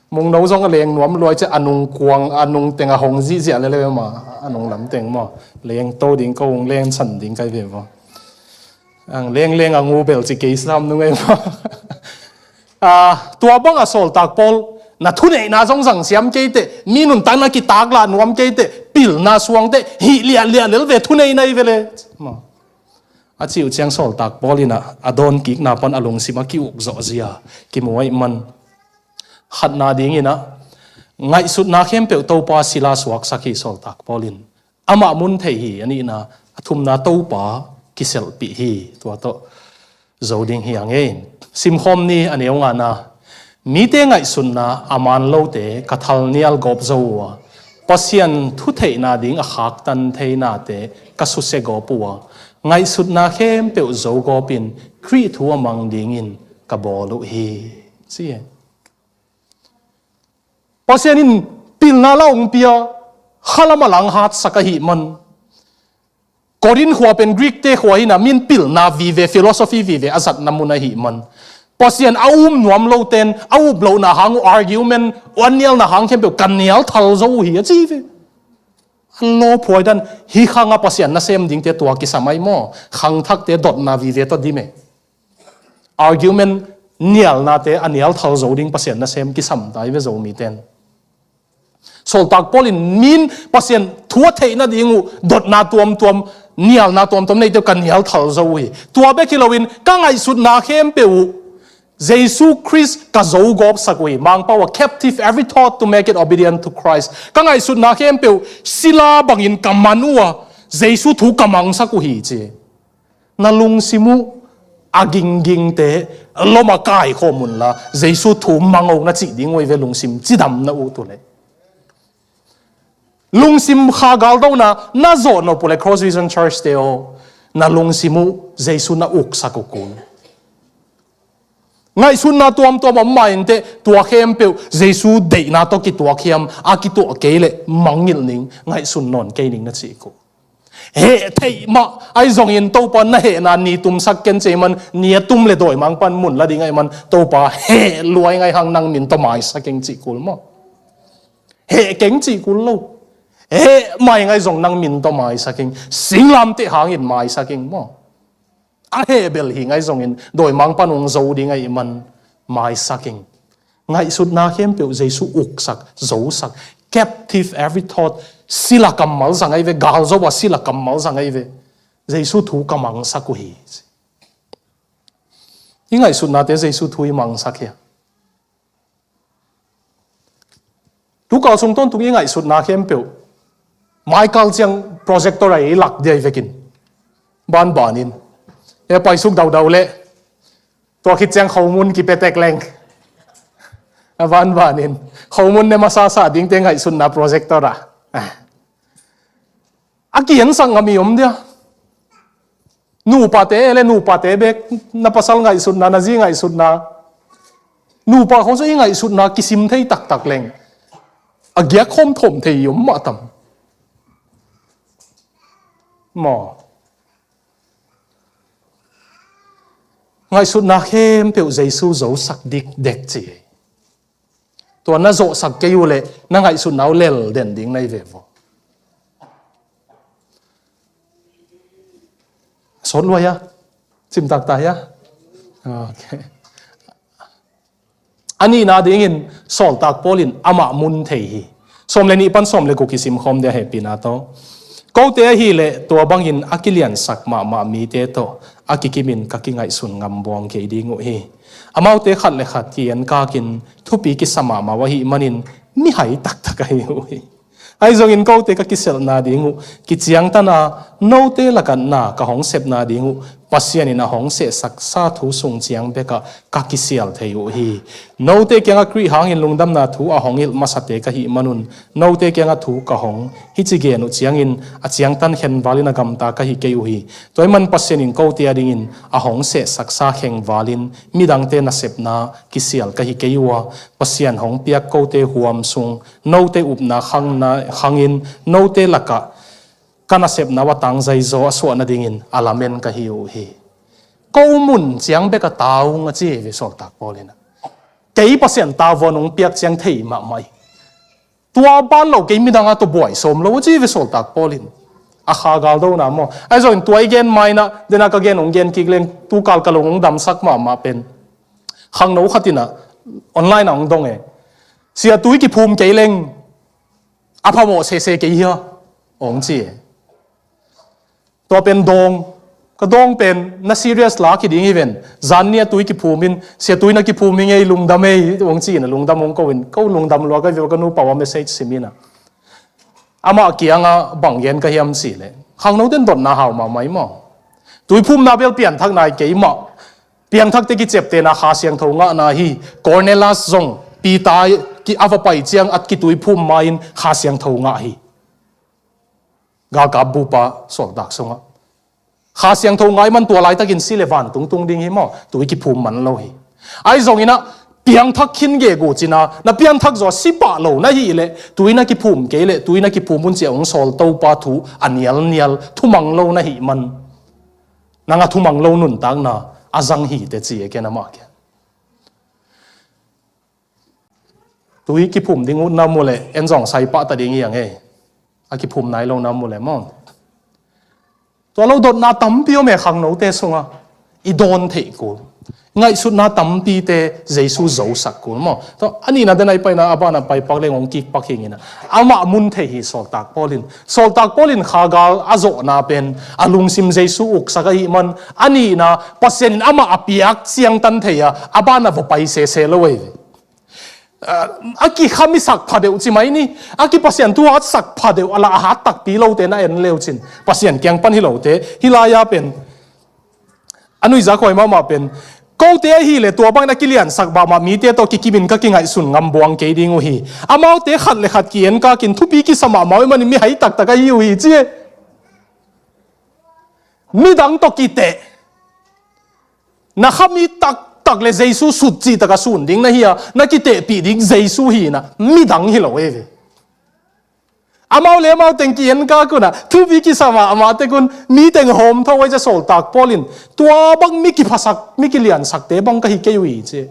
mungno zong a leng nuam luai cia a nung kuang a nung teng a hong zihziah le le ma a nung lam teng maw. Leng to ding ko hong leng san ding kai ve maw. Ang lengleng a ngu bel ci kei sam nung ei maw. Tua bang a sawltak Paul na thuneihna zong zangsiam keite mi nuntakna kitaklah nuam keite pilna suangte hih liahliah lel ve thuneihna i vele. A cih uh ciang sawltak Paul inah a dawnkikna pan a lungsim a ki-uk zawh zia kimu aih man. Khatna dinginah ngaihsutna khempeuh Topa sila suaksak hi sawltak Paul in. Amah mun theih hi a nihna, a thumna Topa kiselhpih hi. Tua tawh zo ding hi a ngei. Simkhawm ni a neu ngana. Mite ngaihsutna a man lote ka thalnial gawp zo uh a, Pasian thutheihna ding a khaktan theinate ka susia gawp uh a, ngaihsutna khempeuh zo gawpin Khrih thu a mang dingin ka bawl uh hi. Ci hi. Pasian in pilna la hong pia, khalam a lang hatsak ahih man. Korin khua pen Greek te khua hina min pilna vive, philosophy vive a zatna mun ahih man. Pasian a um nuam lo ten a up lohna hang uh argument, a nialna hang khempeuh ka nial thal zo uh hi a ci ve. A lawphuai dan hi khang a Pasian nasem dingte tua kisam ai maw? Khangthakte dotna vive tawh dim e. Argument nialnate a nial thal zo ding Pasian nasem kisam tai ve Zomi ten. Sawltak Paul in min Pasian thu a theihna ding uh dotna tuamtuam, nialna tuamtuam neite uh ka nial thal zo uh hi. Tua bek hi loin ka ngaihsutna khempeuh uh Jesu Khrist ka zo gawpsak uh hi. Mangpau a captive every thought to make it obedient to Christ. Ka ngaihsutna khempeuh sila bangin ka man uh a Jesu thu ka mangsak uh hi ci. Na lungsim uh a ginggingte lom a kaikhawm unla Jesu thu mang uh na cih ding uh hi ve lungsim cidam na uh tu le. Lungsim kha galdona na zawh nop uh le Cross Vision Church te aw na lungsim uh Jesu na uksak uh kul. Ngaihsutna tuamtuam om mah inteh tua khempeuh Jesu deihna tawh kituak hiam a kituah kei leh mangngilh ning ngaihsun nawn kei ning na cih uh. Heh theih mah ahi zongin Topa na hehna ni tumsak ken cei man ni a tum le dawimang pan mun la ding ahi man Topa heh luai ngai hang nang min tawh maisak eng cih kul maw? Heh keng cih kul lo. Heh mai ngai zong nang min tawh maisak eng singlamteh hangin maisak eng maw? A heh bel hi ngai zongin dawimang pan hong zo ding ahi man maisak eng. Ngaihsutna khempeuh Jesu uksak, zosak, captive every thought, sila kammal zang ahi ve, galzo a sila kammal zang ahi ve. Jesu thu ka mangsak uh hi. I ngaihsutnate Jesu thu i mangsak hi a. Tukal sung tawntung i ngaihsutna khempeuh Mai kal ciang projector a i lak dia i vekin. Banbanin. E paisuk daudau leh. Tua khit ciang khomun kipetek leng. A banbanin. Khomun ne masasa dingte ngaihsutna projector a. A kiensak ngam i om dia. Nupate le nupate bek na pasal ngaihsutna, na zi ngaihsutna. Nupa khong so i ngaihsutna kisim thei taktak leng. A giak khom thom thei i om mah tam. Maw. Ngaihsutna khempeuh Jesu zosak dik dek ci. Tua na zohsak kei uh leh na ngaihsutna uh lel den ding na hi ve vaw. Sawt luai a. Cimtak ta hi a. Okay. A nihna dingin sawltak Paul in amah mun thei hi. Sawm le nih pan sawm le guk kisim khawm dia hehpihna tawh. Kote ahih leh tua bangin a kiliansak mahmah mite tawh a kikimin ka kingaihsun ngam buang kei ding uh hi. Amaute khat le khat ki-enkakin thupi kisa mahmah uh ahih manin mihai taktak ahi uh hi. Ahi zongin kote ka kiselhna ding uh kiciangtan a, note lakah na ka hong sepna ding uh Pasian in a hong sehsaksa thu sung ciang bekah ka kisial thei uh hi. Note kiangah Khrih hangin lungdamna thu a hong hilh masate ka hih manun note kiangah thu ka hong hici gen uh ciangin a ciangtan khenvalin a gamta ka hi kei uh hi. Tua ahih man Pasian in kote adingin a hong sehsaksa khengvalin midangte nasepna kisial ka hi kei uh a, Pasian hong piak kote huam sung note upna khangna, khangin note lakah ka nasepna uh a tangzai zaw a suah nadingin a lamen ka hi uh hi. Ko mun ciang bek a ta ung a ci hi ve sawltak Paul in a. Kei Pasian tavuan hong piak ciang thei mahmah hi. Tua ban lo kei midang a tawh buai sawm lo a ci hi ve sawltak Paul in. A kha gal dona maw. Ahi zongin tua i gen ma in a, dena ka gen hong gen kik leng tu kal ka lung hong damsak mahmah pen. Khangno khat in a online ah hong dong e. Sia tui kiphum kei leng a phamawh sese kei hia? Hong ci e. Tua pen dawng. Ka dawng pen na serious la kiding hi ven. Zan ni a tui kiphum in, sia tui na kiphum hi ngei lungdam ei, hong ci in a lungdam hong ko in, ko lungdam lua ka view ka nu pau a message sim in a. Amah kiangah bang gen ka hiam cih leh. Khangno ten dotna hau mahmah hi maw. Tui phumna bel pianthak nai kei mah. Piangthakte kiciaptehna Kha Siangtho ngahna hi. Cornelius zong Peter ki a va pai ciang a kitui phum ma-in Kha Siangtho ngah hi. Galkap bupa sawltak sungah. Kha Siangtho ngah ahih man tua laitakin si le vantung tung ding hi maw? Tui kiphum man lo hi. Ahi zongin a piangthak khin gegu cina, na piangthak zaw si pah lo na hih leh, tui na kiphum kei leh, tui na kiphum un ci a hong sawl Topa thu a nialnial, thumang lo na hih man. Nang a thumang lo nuntakna a zang hi teh ci e ken amah kiang. Tui kiphum ding uh na mu leh, en zong sai pah ta ding hi ang e. A kiphum nai lo na mu leh maw. Tua lo dotna tampi om e khangnote sungah. I dawn theih kul. Ngaihsutna tampite Jesu zosak kul maw. Tua a nihna den a i paina a banah pai pak leng hong kik pak hi ing in a. Amah mun thei hi sawltak Paul in. Sawltak Paul in kha gal a zawhna pen a lungsim Jesu uksak ahih man. A nihna Pasian in amah a piak ciangtan thei a, a banah va pai sese lo ei ve. A, a kikhamisak phadeuh ci mai ni, a kipasian thuhatsak phadeuh a la a hat takpi lote na en leu cin, Pasian kiang pan hi lote, hih lai-a pen. A nuihzak huai mahmah pen. Kote ahih leh tua bangin a kiliansak mahmah mite tawh kikimin ka kingaihsun ngam buang kei ding uh hi. Amaute khat le khat ki-enkakin thupi kisa mahmah uh ahih manin mihai taktak ahi uh hi ci e. Midang tawh kiteh. Na khami taktak le Jesu sut cih taka sun ding na hi a, na kitehpih ding Jesu hi in a, midang hi lo ei ve. Amau le amau teng ki-enkak un a, thupi kisa mahmah tek un, mi teng hawmthaw uh ei ci a sawltak Paul in, tua bang mi kiphasak, mi kiliansakte bang ka hi kei uh hi ci.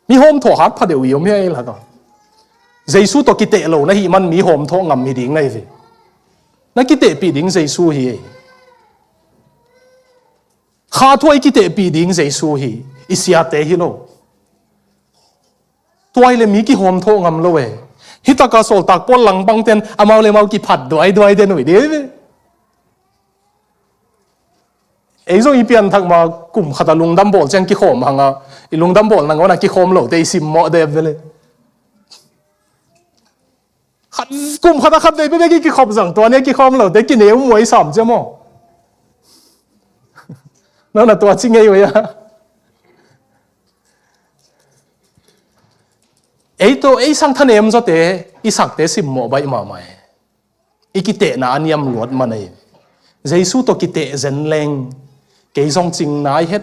Mi hawmthawh hat phadeuh i om hi a ei lak a. Jesu tawh kiteh lo na hih man mi hawmthawh ngam hi ding na hi ve. Na kitehpih ding Jesu hi ei. Kha thuai kitehpih ding Jesu hi. I siate hi lo. Tuai le mi kihawmthawh ngam lo e. Hih taka sawltak Paul lang bangten amau le amau kiphat duaiduai den uh hi ding ei ve. Ei zong i pianthak ma kum khata lungdam bawl ciang kikhawm hanga, i lungdam bawl nangawn a kikhawm lote i simmawh dep vele. Kum khat a khat vei bekbek i kikhop zang, tua ni a kikhawm lote kineu muai sam cia maw? Nona tua ci ngei uh ia. Ei tawh ei sang thanem zawte i sakte simmawh baih mahmah e. I kitehna a niam luat man ei. Jesu tawh kiteh zen leng kei zong cing nai het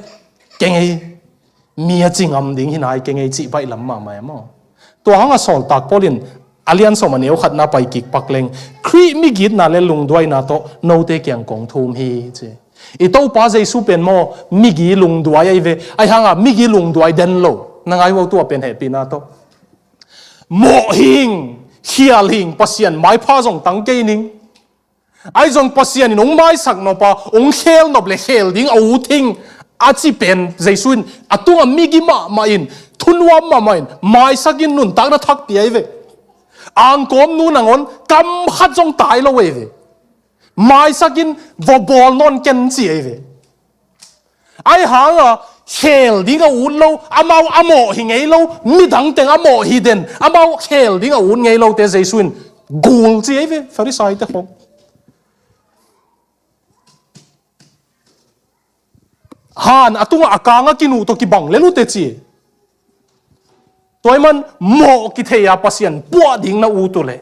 keng ei. Mi a ci ngam ding hi nai keng ei cih baih lam mahmah e maw? Tua hanga sawltak Paul in a lian sawm a neu khatna pai kik pak leng Khrih migitna le lungduaina tawh note kiang kong thum hi ci. I Topa Jesu pen maw migi lungduai ahi ve. Ahi hanga migi lungduai den lo. Na ngai uh a tua pen hehpihna tawh mawh hing, khial hing, Pasian maipha zong tang kei ning. Ahi zong Pasian in hong maisak noppa hong khel nop le khel ding a ut hing a ci pen Jesu in a tunga migi mahmah in, thunuam mahmah in, maisak in nuntakna thak pia ahi ve. Angkawm nu nangawn kam khat zong tai lo ahi ve. Maisak in va bawl nawn ken ci ahi ve. Ahi hanga khel ding a ut lo, amau a mawh hi ngei lo, midang teng a mawh hi den, amau khel ding a ut ngei lote Jesu in gul ci ahi ve, Farisaite khong. Han a tunga a kanga kinuh tawh kibang lel uh teh ci. Tua ahih man mawh kithei a Pasian puah ding na ut uh leh,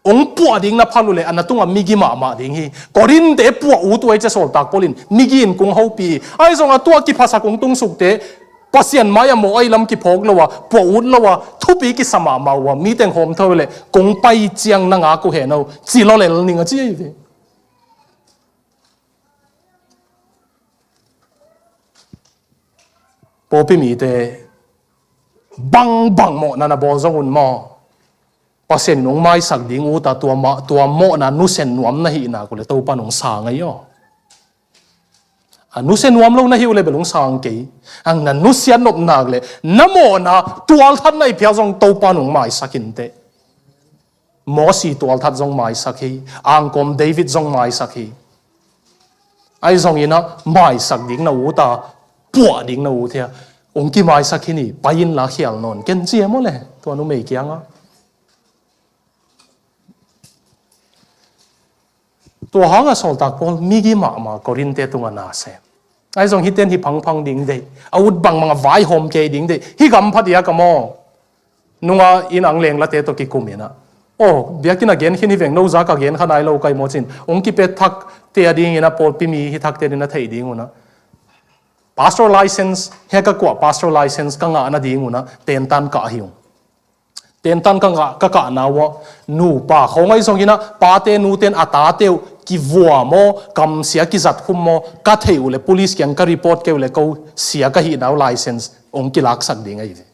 hong puah ding na phal uh leh, a na tunga migi mahmah ding hi. Korinthte puah ut uh ahi cia sawltak Paul in migi in kong hopih hi. Ahi zong a tua kiphasak hong tungsukte Pasian mai a mawh ahi lam kiphawk lo a, puah ut lo a, thupi kisa mahmah uh a, mi teng hawm tho leh kong pai ciang na ngak uh hen aw, ci lawlel ning a ci ahi ve. Pawlpi mite bangbang mawhna na bawl zong un maw? Pasian in hong maisak ding ut a tua ma-, tua mawhna nusia nuam na hih nak uh leh Topa in hong sang ahi aw. A nusia nuam lo na hih uh leh bel hong sang kei. Ang na nusiat nop nak leh na mawhna tualthat na hi phial zong Topa in hong maisak inteh. Mosi tualthat zong maisak hi, angkawm David zong maisak hi. Ahi zongin a maisak ding na ut a, puah ding na ut hi a, hong kimaisak hi ni, pai inla khial nawn ken ci e maw le, tua numei kiangah. Tua hanga sawltak Paul migi mahmah Korinthte tungah na sem. Ahi zong hihte in hih phangphang ding deih, a ut bangbang a vaihawm kei ding deih, hih gam phat i a ka maw? Nunga in ang lenglate tawh kikum in a, aw, biakinn a gen khin hi veng, no za ka gen kha nai lo ka hi maw cin, hong kipia thakte a dingin a pawlpi mi hi thakte in a theih ding un a, pastor license, he ka kuah pastor license ka ngah nading un a tentan kah hi ung. Tentan ka ngah, ka kahna uh ah nupa khawng ahi zongin a pate nute in a tate uh kivuam aw, kamsia kizat khum aw, ka theih uh leh police kiang ka report kei uh leh ko sia ka hihna uh license hong kilaksak ding ahi ve.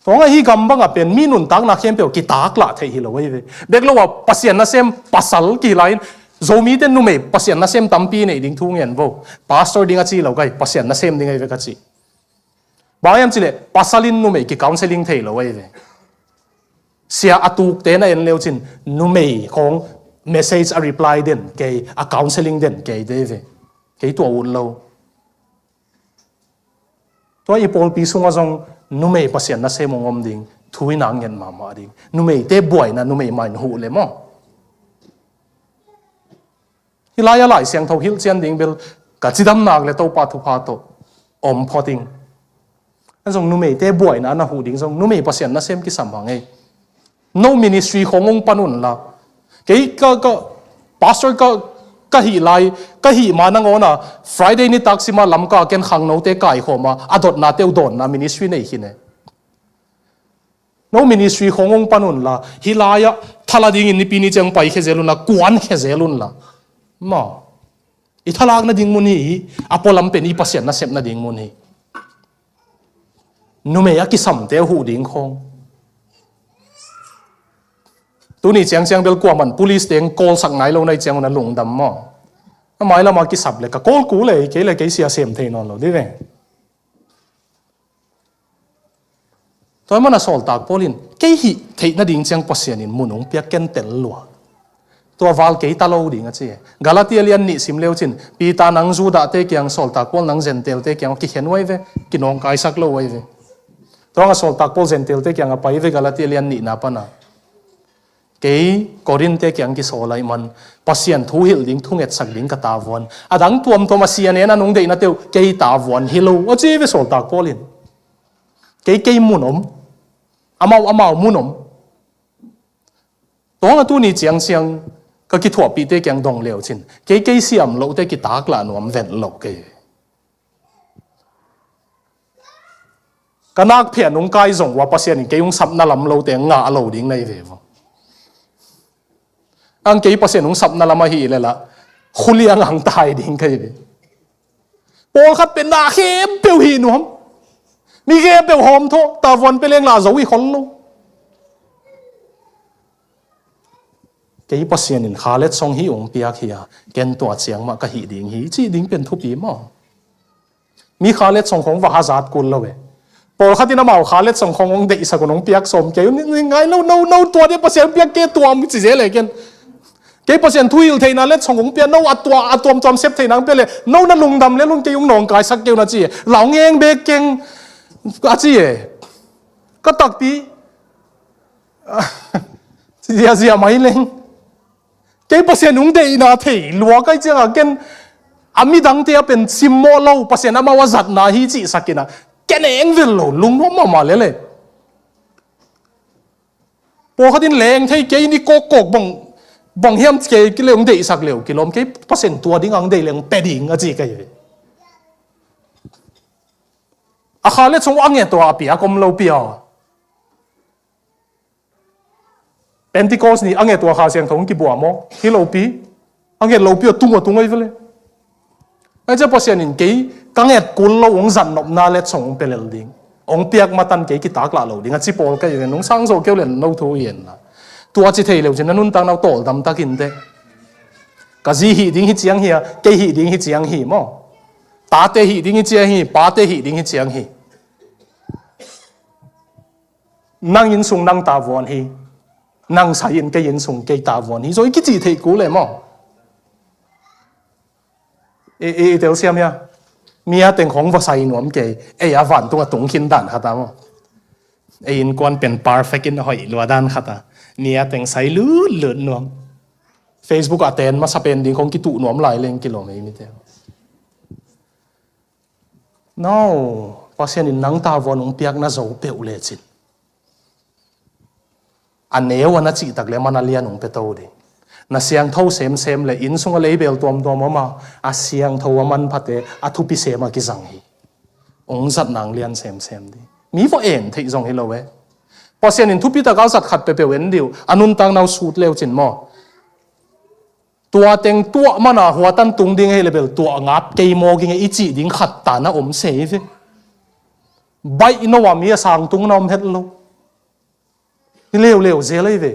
Tua hang a hih gam bangah pen mi nuntakna khempeuh kitaklah theih hi lo ahi ve. Bek lo a Pasian nasem pasal kihi lai-in Zomite numei Pasian nasem tampi neih ding thu ngen vo. Pastor ding a ci lo ka hi, Pasian nasem ding ahi ve ka ci. Bang hiam cih leh pasal in numei ki counselling thei lo ahi ve. Sia a tukte na en leu cin numei khawng message a reply den kei, a counselling den kei te ahi ve. Kei tua ut lo. Tua i pawlpi sungah zong numei Pasian nasem hong om ding thu in a nget mahmah ding. Numeite buaina numei mah in huh le maw? Hih lai-ah Lai Siangtho hilhcian ding bel ka cidam nak le Topa thupha tawh om phot ing. Ahi zong numeite buaina na huh ding zong numei Pasian nasem kisam hang ei. No ministry khawng hong pan unla. Kei ka, ka, pastor ka, ka hih lai, ka hih ma nangawn a Friday nitak sima Lamka ken khangnote kaikhawm a, a dotnate uh dawnna ministry nei khin e. No ministry khawng hong pan unla, hih lai-ah thala dingin nipi ni ciang paikhia zel unla, kuankhia zel unla. Maw, i thalak nading mun hi, a pualam pen i Pasian nasep nading mun hi. Numei a kisamte a huh ding khawng. Tuni ciangciang bel kuaman police teng call sak nai lo na hih ciang un a lungdam maw? A mailam a kisap le ka call kul e, kei le kei sia sem thei nawn lo dih ve. Tua ahih man a sawltak Paul in kei hih theih nading ciang Pasian in mun hong piak ken tel lua. Tua val kei ta lo ding a ci. Galatia lian nih sim leu cin, Peter nang Judahte kiang, sawltak Paul nang Gentile-te kiang kikhen uh ahi ve, kinawngkaisak lo uh ahi ve. Tua hang a sawltak Paul Gentile-te kiangah pai ve, Galatia lian nihna pana. Kei Korinth-te kiang kisawl ahih man Pasian thu hilh ding, thungetsak ding ka tavuan. A dang tuamtuam a si a nen a nung deihnate uh kei tavuan hi lo a ci ve sawltak Paul in. Kei kei mun om. Amau amau mun om. Tua hang a tuni ciangciang ka kithuahpihte kiang dong leu cin, kei kei siam lohte kitaklah nuam ven lo kei. Ka nakphiat nung kai zong ua Pasian in kei hong sapna lam lote ngah lo ding na hi ve vo. Ang kei Pasian hong sapna lam ahi leh lah khuliang ang tai ding ka hi ve. Pawlkhat pen na khempeuh hih nuam. Mi khempeuh hawm thawh, tavuan pia leng lah zo hi khol lo. Kei Pasian in kha letsong hih hong piak hi a, ken tua ciang mah ka hih ding hi cih ding pen thupi maw? Mi kha letsong khong va hazat kul lo e. Pawlkhat in amau kha letsong khong hong deihsak un hong piak sawm kei un, ni ngai lo, no, no, tua ding Pasian piak kei, tua mi ci zel e ken. Kei Pasian thuhilh theihna letsong hong pia, no a tua, a tuamtuam sep theihna hong pia le, no na lungdam le lung kei hong nawngkaisak kei un a ci e. La hong eng bek keng a ci e. Ka takpi ziazia mai leng. Kei Pasian hong deihna thei lua kai ciangah ken a midangte a pen simmawh lo, Pasian amau a zatna hi cihsak in a, ken eng vel lo, lungnuam mahmah lele. Pawlkhat in leng thei kei ni kawkkawk bang, bang hiam kei kileh hong deihsak leu kilawm, kei Pasian tua ding ang deih leng pe ding a ci kei ve. A kha letsong a nget tua a piak om lo pia. Pentecost ni a nget ua Kha Siangtho hong kibuam aw? Hi lopi. A nget lopi aw, tung aw, tung ahi vele. Ai cia Pasian in kei ka nget kul lo hong zat nopna letsong hong pia lel ding. Hong piak matan kei kitaklah lo ding a ci pawl ka hi ven, hong sang zawh keu len no thu hi en la. Tua ci thei leu cin na nuntakna uh tawldam takin te. Ka zi hih ding hi ciang hi a, kei hih ding hi ciang hi maw? Tate hih ding hi ciang hi, pate hih ding hi ciang hi. Nang inn sung nang tavuan hi. Nang sai in kei inn sung kei tavuan hi. Zoi kici thei kul e maw? E, e, e, telsiam hia. Mi a teng khong va sai nuam kei. Ei a vantung a tung khin dan khata maw? Ei innkuan pen perfect in a hoih lua dan khata. Mi a teng sai lutlut nuam. Facebook a ten masa pen ding khong kituh nuam lai leng kilawm ei mite. No, Pasian in nang tavuan hong piakna zo peuh lecin. A neu a na cihtak le man a lian hong pia to ding. Na siangtho semsem le inn sung a leibel tuamtuam om a, a siangtho a manphate a thupi sem a kizang hi. Hong zat nang lian semsem ding. Mi va en theih zong hi lo e. Pasian in thupi taka zat khat peuhpeuh en dih uh, a nuntakna uh sut leu cin maw? Tua teng tuah mana hua tan tung ding ahi le bel tuah ngap kei mawk ing e i cih ding khat ta na om se hi ve. Baih no a mi a sang tung na om het lo. Hi leuleu zel ahi ve.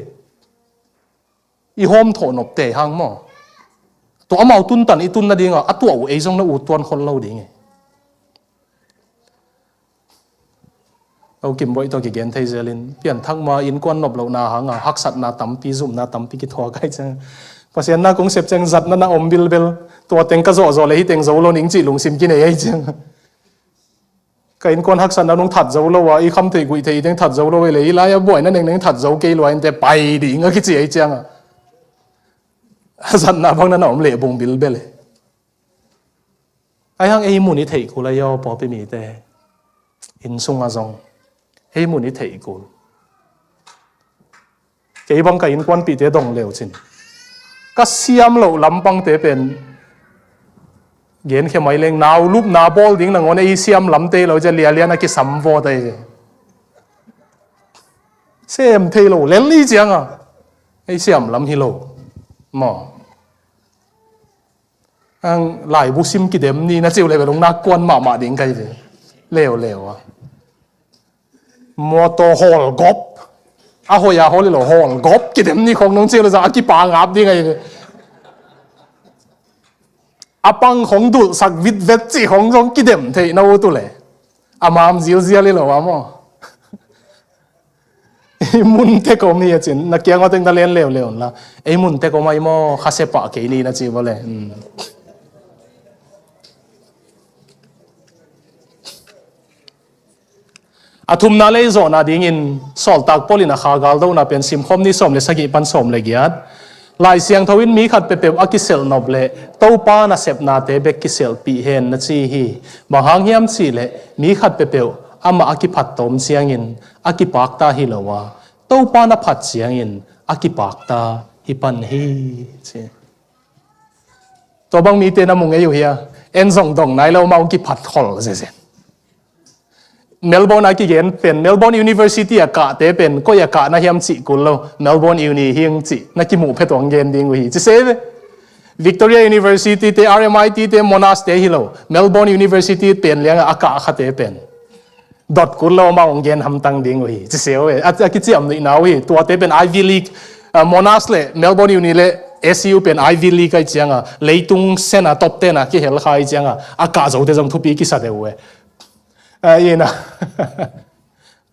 I hawm thawh nop te hang maw? Tua amau tun tan i tun nading a, a tuah uh ei zong na ut tuan khol lo ding e. Au Kim Boih tawh kigen thei zelin, pianthak ma innkuan nop lohna hanga haksatna tampi, zumna tampi kithuak ai ciang. Pasian na kong sep ciang zatna na om bilbel, tua teng ka zawhzawh le hih teng zo lo ning cih lungsim kinei ai ciang. Ka innkuan haksatna nung that zo lo a, i kham thei guih thei i teng that zo lo ei le, i lai a buaina nengneng that zo kei lua in te pai ding a kici ai ciang a. Zatna bang na na om leh bung bilbel e. Ai hang ei mun i theih kul a i aw pawlpi mite. Inn sungah zong ei mun i theih kul. Kei bang ka innkuanpihte dong leu cin. Ka siam loh lampangte pen genkhia mai leng nau lupna bawl ding nangawn ei siam lamte lo cia lialian a kisam vawt ahi ve. Sem thei lo lel i cianga ei siam lam hi lo. Maw. Ang laibu sim kidem ni na ciu le belung nak kuan mahmah ding kai ve. Leuleu a. Motor hawlgawp. A hoih a hawl lo hawlgawp kidem ni khong nong ciu le zang a kipa ngap ding ai ve. A pang khong dulhsak vitvet cih khong zong kidem theih na ut uh le. A mam zilzial i lo a maw. Ei mun tek om hi a cin, na kiang aw teng ta len leuleu unla. Ei mun tek om ai maw, kha sepah kei ni na ci vawle. Hmm. A thumna le i zawhna dingin sawltak Paul in a kha galdohna pen simkhawm ni sawm le sagih pan sawm le giat. Lai Siangtho in mi khat peuhpeuh a kiselh nop le Topa nasepnate bek kiselhpih hen na ci hi. Bang hang hiam cihleh mi khat peuhpeuh amah a kiphat tawm ciangin a kipakta hi lo a, Topa na phat ciangin a kipakta hi pan hi, ci. Tua bang mite na mu ngei uh hia? En zong dong nai lo, amau kiphat khol zenzen. Melbourne a kigen pen, Melbourne University a kahte pen koi a kah na hiam cih kul lo, Melbourne Uni hi ing cih na kimuh phet uh hong gen ding uh hi, ci se ve. Victoria University te, R M I T te, Monash te hi lo, Melbourne University pen liangah a kah khate pen dot kul lo, amau hong gen hamtang ding uh hi, ci se uh e. A, a kiciam nuihna uh hi. Tuate pen Ivy League, ah, Monash le Melbourne Uni le S U pen Ivy League ahi cianga, leitung sena top ten a kihel kha ahi cianga, a kah zote zong thupi kisa deuh uh e. Ah, ina.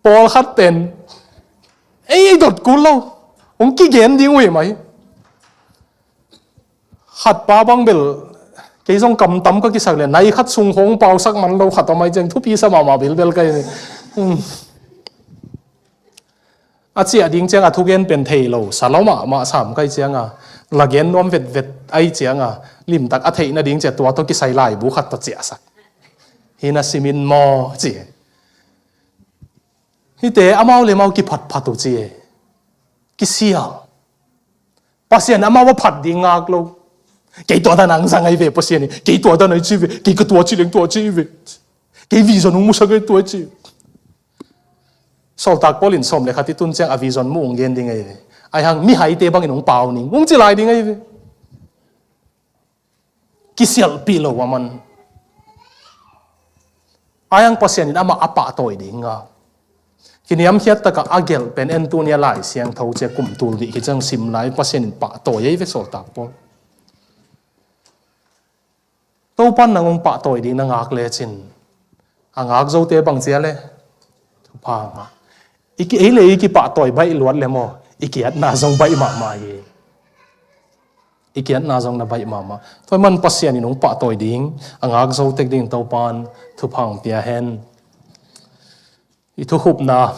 Pawlkhat pen ei, ei dot kul lo, hong kigen ding uh hi mai. Khat pa bang bel, kei zong kamtam ka kisak le, nai khat sung khawng pausak man lo khat a mai ciang thupi sa mahmah bilbel ka hi. Hmm. A ciah ding ciang a thugen pen thei lo sa lo mahmah sam ka hi cianga, la gen nuam vetvet ahi cianga, limtak a theih nading ciah tua tawh kisai laibu khat tawh ciahsak. Hi na simin maw ci. Hihte amau le amau kiphatphat uh ci e. Kisial. Pasian amau a phat ding ngak lo. Kei tua dan ang zang ahi ve Pasian hi. Kei tua dan ahi ci ve. Kei ka tua ci leng tua ci ve. Kei vision hong musak ahi tua ci. Sawltak Paul in sawm le khat i tun ciang a vision mu hong gen ding ahi ve. Ahi hang mihaite bangin hong pau ning hong ci lai ding ahi ve. Kisialhpih lo a man. Ahi hang Pasian in amah a pahtawi ding a, kiniamkhiat takah a gelh pen en tunia Lai Siangtho cia kum tul nih kiciang sim lai Pasian in pahtawi ahi ve sawltak Paul. Topan nang hong pahtawi ding na ngak lecin, a ngak zote bang cia le thupha ngah. I ki, ei le i kipahtawi baih luat le maw, i kiatna zong baih mahmah hi. I kiatna zong na baih mahmah. Tua man Pasian in hong pahtawi ding a ngak zo tek ding Topan thupha hong pia hen. I thukhupna,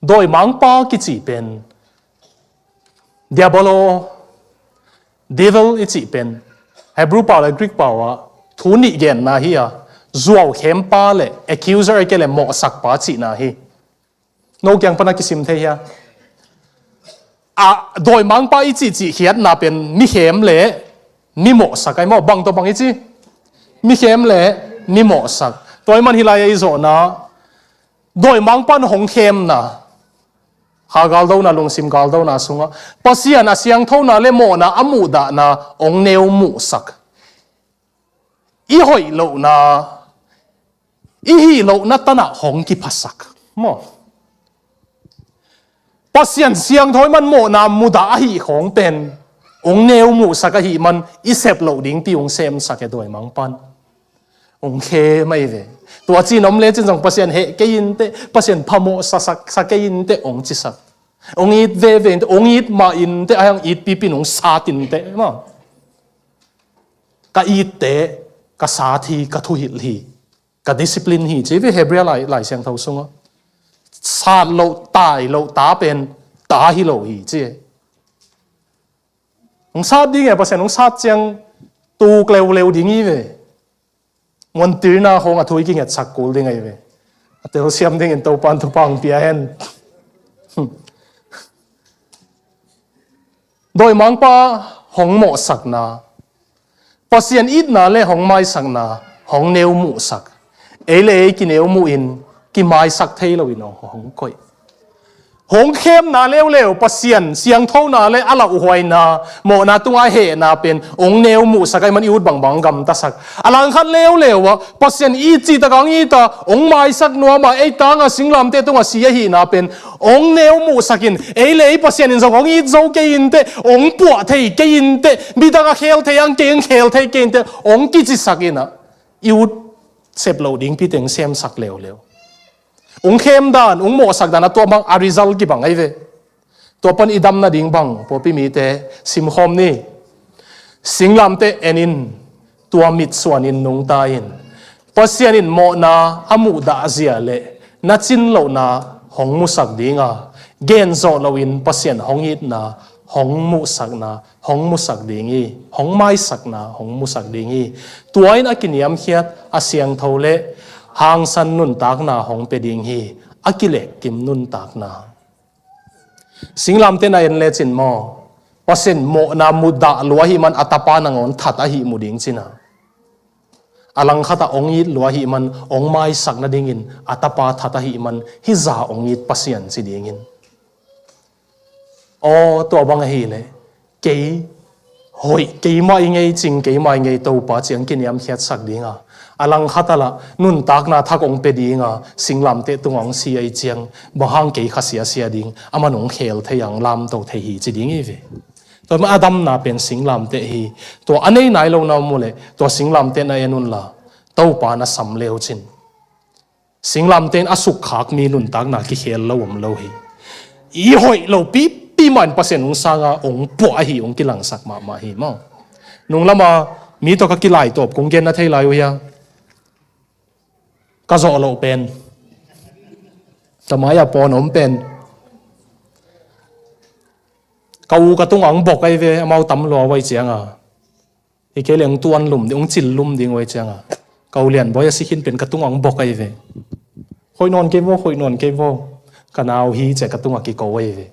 dawimangpa kici pen, diabolo, devil i cih pen Hebrew pau le Greek pau ah thu nih genna hi a, zuaukhempa le accuser a kei le mawhsakpa cihna hi. No kiang pana kisim thei hia? A, dawimangpa i cihcih khiatna pen mikhem le mimawhsak ahi maw? Bang tawh bang i ci? Mikhem le mimawhsak. Tua i man hi lai a i zawhna dawimangpan hong khemna, kha galdona, lungsim galdona sungah Pasian a siangthona le mawhna a muhdahna hong neu muhsak. I hoih lohna, i hih lohna tanah hong kiphasak maw? Pasian siangtho i man mawhna mudah ahih khawng pen hong neu muhsak ahih man i sep loh dingpi hong semsak e dawimangpan. Hong khem ahi ve. Tua cin om lecin zong Pasian heh kei inteh, Pasian phamawh sa, sa, sa kei inteh hong cisak. Hong it veve inteh, hong it mah inteh, ahi hang it pipin hong sat inteh maw? Ka itte, ka sat hi, ka thuhilh hi, ka discipline hi ci ve Hebrew lai, Lai Siangtho sungah. Sat loh, tai loh ta pen ta hi lo hi ci. Hong sat ding e, Pasian hong sat ciang tuk leuleu ding hi ve. Muantirna khawng a thu i kingetsak kul ding ahi ve. A telsiam dingin Topan thupha hong pia hen. Dawimangpa hong mawhsakna, Pasian itna le hong maisakna hong neu muhsak. Ei le ei kineu muhin kimaisak thei loin hong, hong koih. Hong khemna leuleu, Pasian siangthona le a lauhuaina, mawhna tunga hehna pen hong neu muhsak ahih man i ut bangbang gamtasak. A langkhat leuleu ah Pasian it cihtak a hong it a, hong maisak nuam a, ei tanga singlamteh tunga si ahihna pen hong neu muhsak in, ei le ei Pasian in zong hong it zo kei inteh, hong puah thei kei inteh, midang a khel thei ang kei, hong khel thei kei inteh, hong kicisak in ah, i ut sep loh dingpi teng semsak leuleu. Hong khem dan, hong mawhsak dan a tua bang a result kibang ahi ve. Tua pan i dam nading bang, pawlpi mite simkhawm ni. Singlamteh en in, tua mitsuan in nungta in. Pasian in mawhna a muhdah zia le na cin lohna hong musak ding a, gen zawh loin Pasian hong itna hong muhsakna hong musak ding hi, hong maisakna hong musak ding hi. Tua in a kiniamkhiat, a siangtho le hangsan nuntakna hong pia ding hi, a kilehkim nuntakna. Singlamteh na en lecin maw, Pasian mawhna mudah lua ahih man a tapa nangawn that ahih mu ding cina. A langkhat ah hong it lua ahih man hong maisak nadingin a tapa that ahih man hih zah hong it Pasian ci dingin. Aw, tua bang ahih leh kei hoih keimah i ngei, cing keimah i ngei Topa ci-in kiniamkhiatsak ding a, a langkhat ah lah nuntakna thak hong pia ding a, singlamteh tungah hong si ahih ciang bang hang kei kha siasia ding, aman hong khel thei a, hong lamto thei hi ci ding hi ve. Tua mah a damna pen singlamteh hi. Tua a nei nai lo na om uh leh tua singlamteh na en unla, Topa na sam le uh cin. Singlamteh in a sukkhak mi nuntakna kikhel lo om lo hi. I hoih lo pipi mah in Pasian hong sang a, hong puah ahi, hong kilangsak mahmah hi maw. Nung lam a mi tawh ka kilaitawp kong genna thei lai uh hia? Ka zawh loh pen, ka mai-ah pawn om pen, ka u ka tungah hong bok ahi ve, amau tam lua uh ahih ciang a. Hi kei leh hong tuan lum ding, hong cil lum ding uh ahih ciang a, ka u Lianbawi a si khin pen ka tungah hong bok ahi ve. Hoih nawn kei vaw, hoih nawn kei vaw. Ka nau hi ci-a ka tungah kiko ahi ve.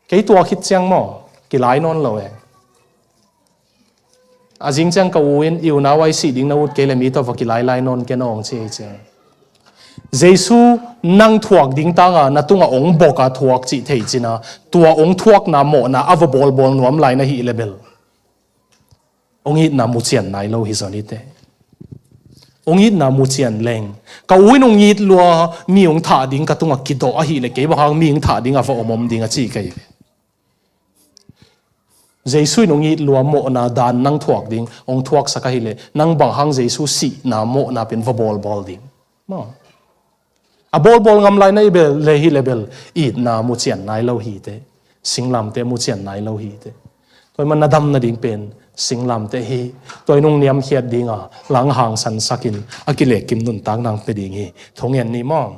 Kei tua khit ciang maw, kilai nawn lo e. A zing ciang ka u in, i unau a i sih ding na ut kei leh mi tawh va kilai lai nawn ken aw, hong ci ahih ciang. Jesu nang thuak ding tang a, na tungah hong bok a thuak cih thei cin a, tua hong thuakna mawhna a va bawlbawl nuam lai na hih leh bel, hong itna mucian nai lo hi zaw ni teh. Hong itna mucian leng, ka u in hong it lua, mi hong thah ding ka tungah kidawh ahih leh kei bang hang mi hong thah ding a va om om ding a ci ka hi ve. Jesu in hong it lua, mawhna dan nang thuak ding hong thuaksak ahih leh, nang bang hang Jesu sihna mawhna pen va bawlbawl ding maw. A bawlbawl ngam lai na hih leh bel, itna mucian nai lo hi teh. Singlamteh mucian nai lo hi teh. Tua ahih man na dam nading pen singlamteh hi. Tua in hong niamkhiat ding a, lang hangsansak in a kilehkim nuntakna hong pia ding hi. Thu ngen ni maw.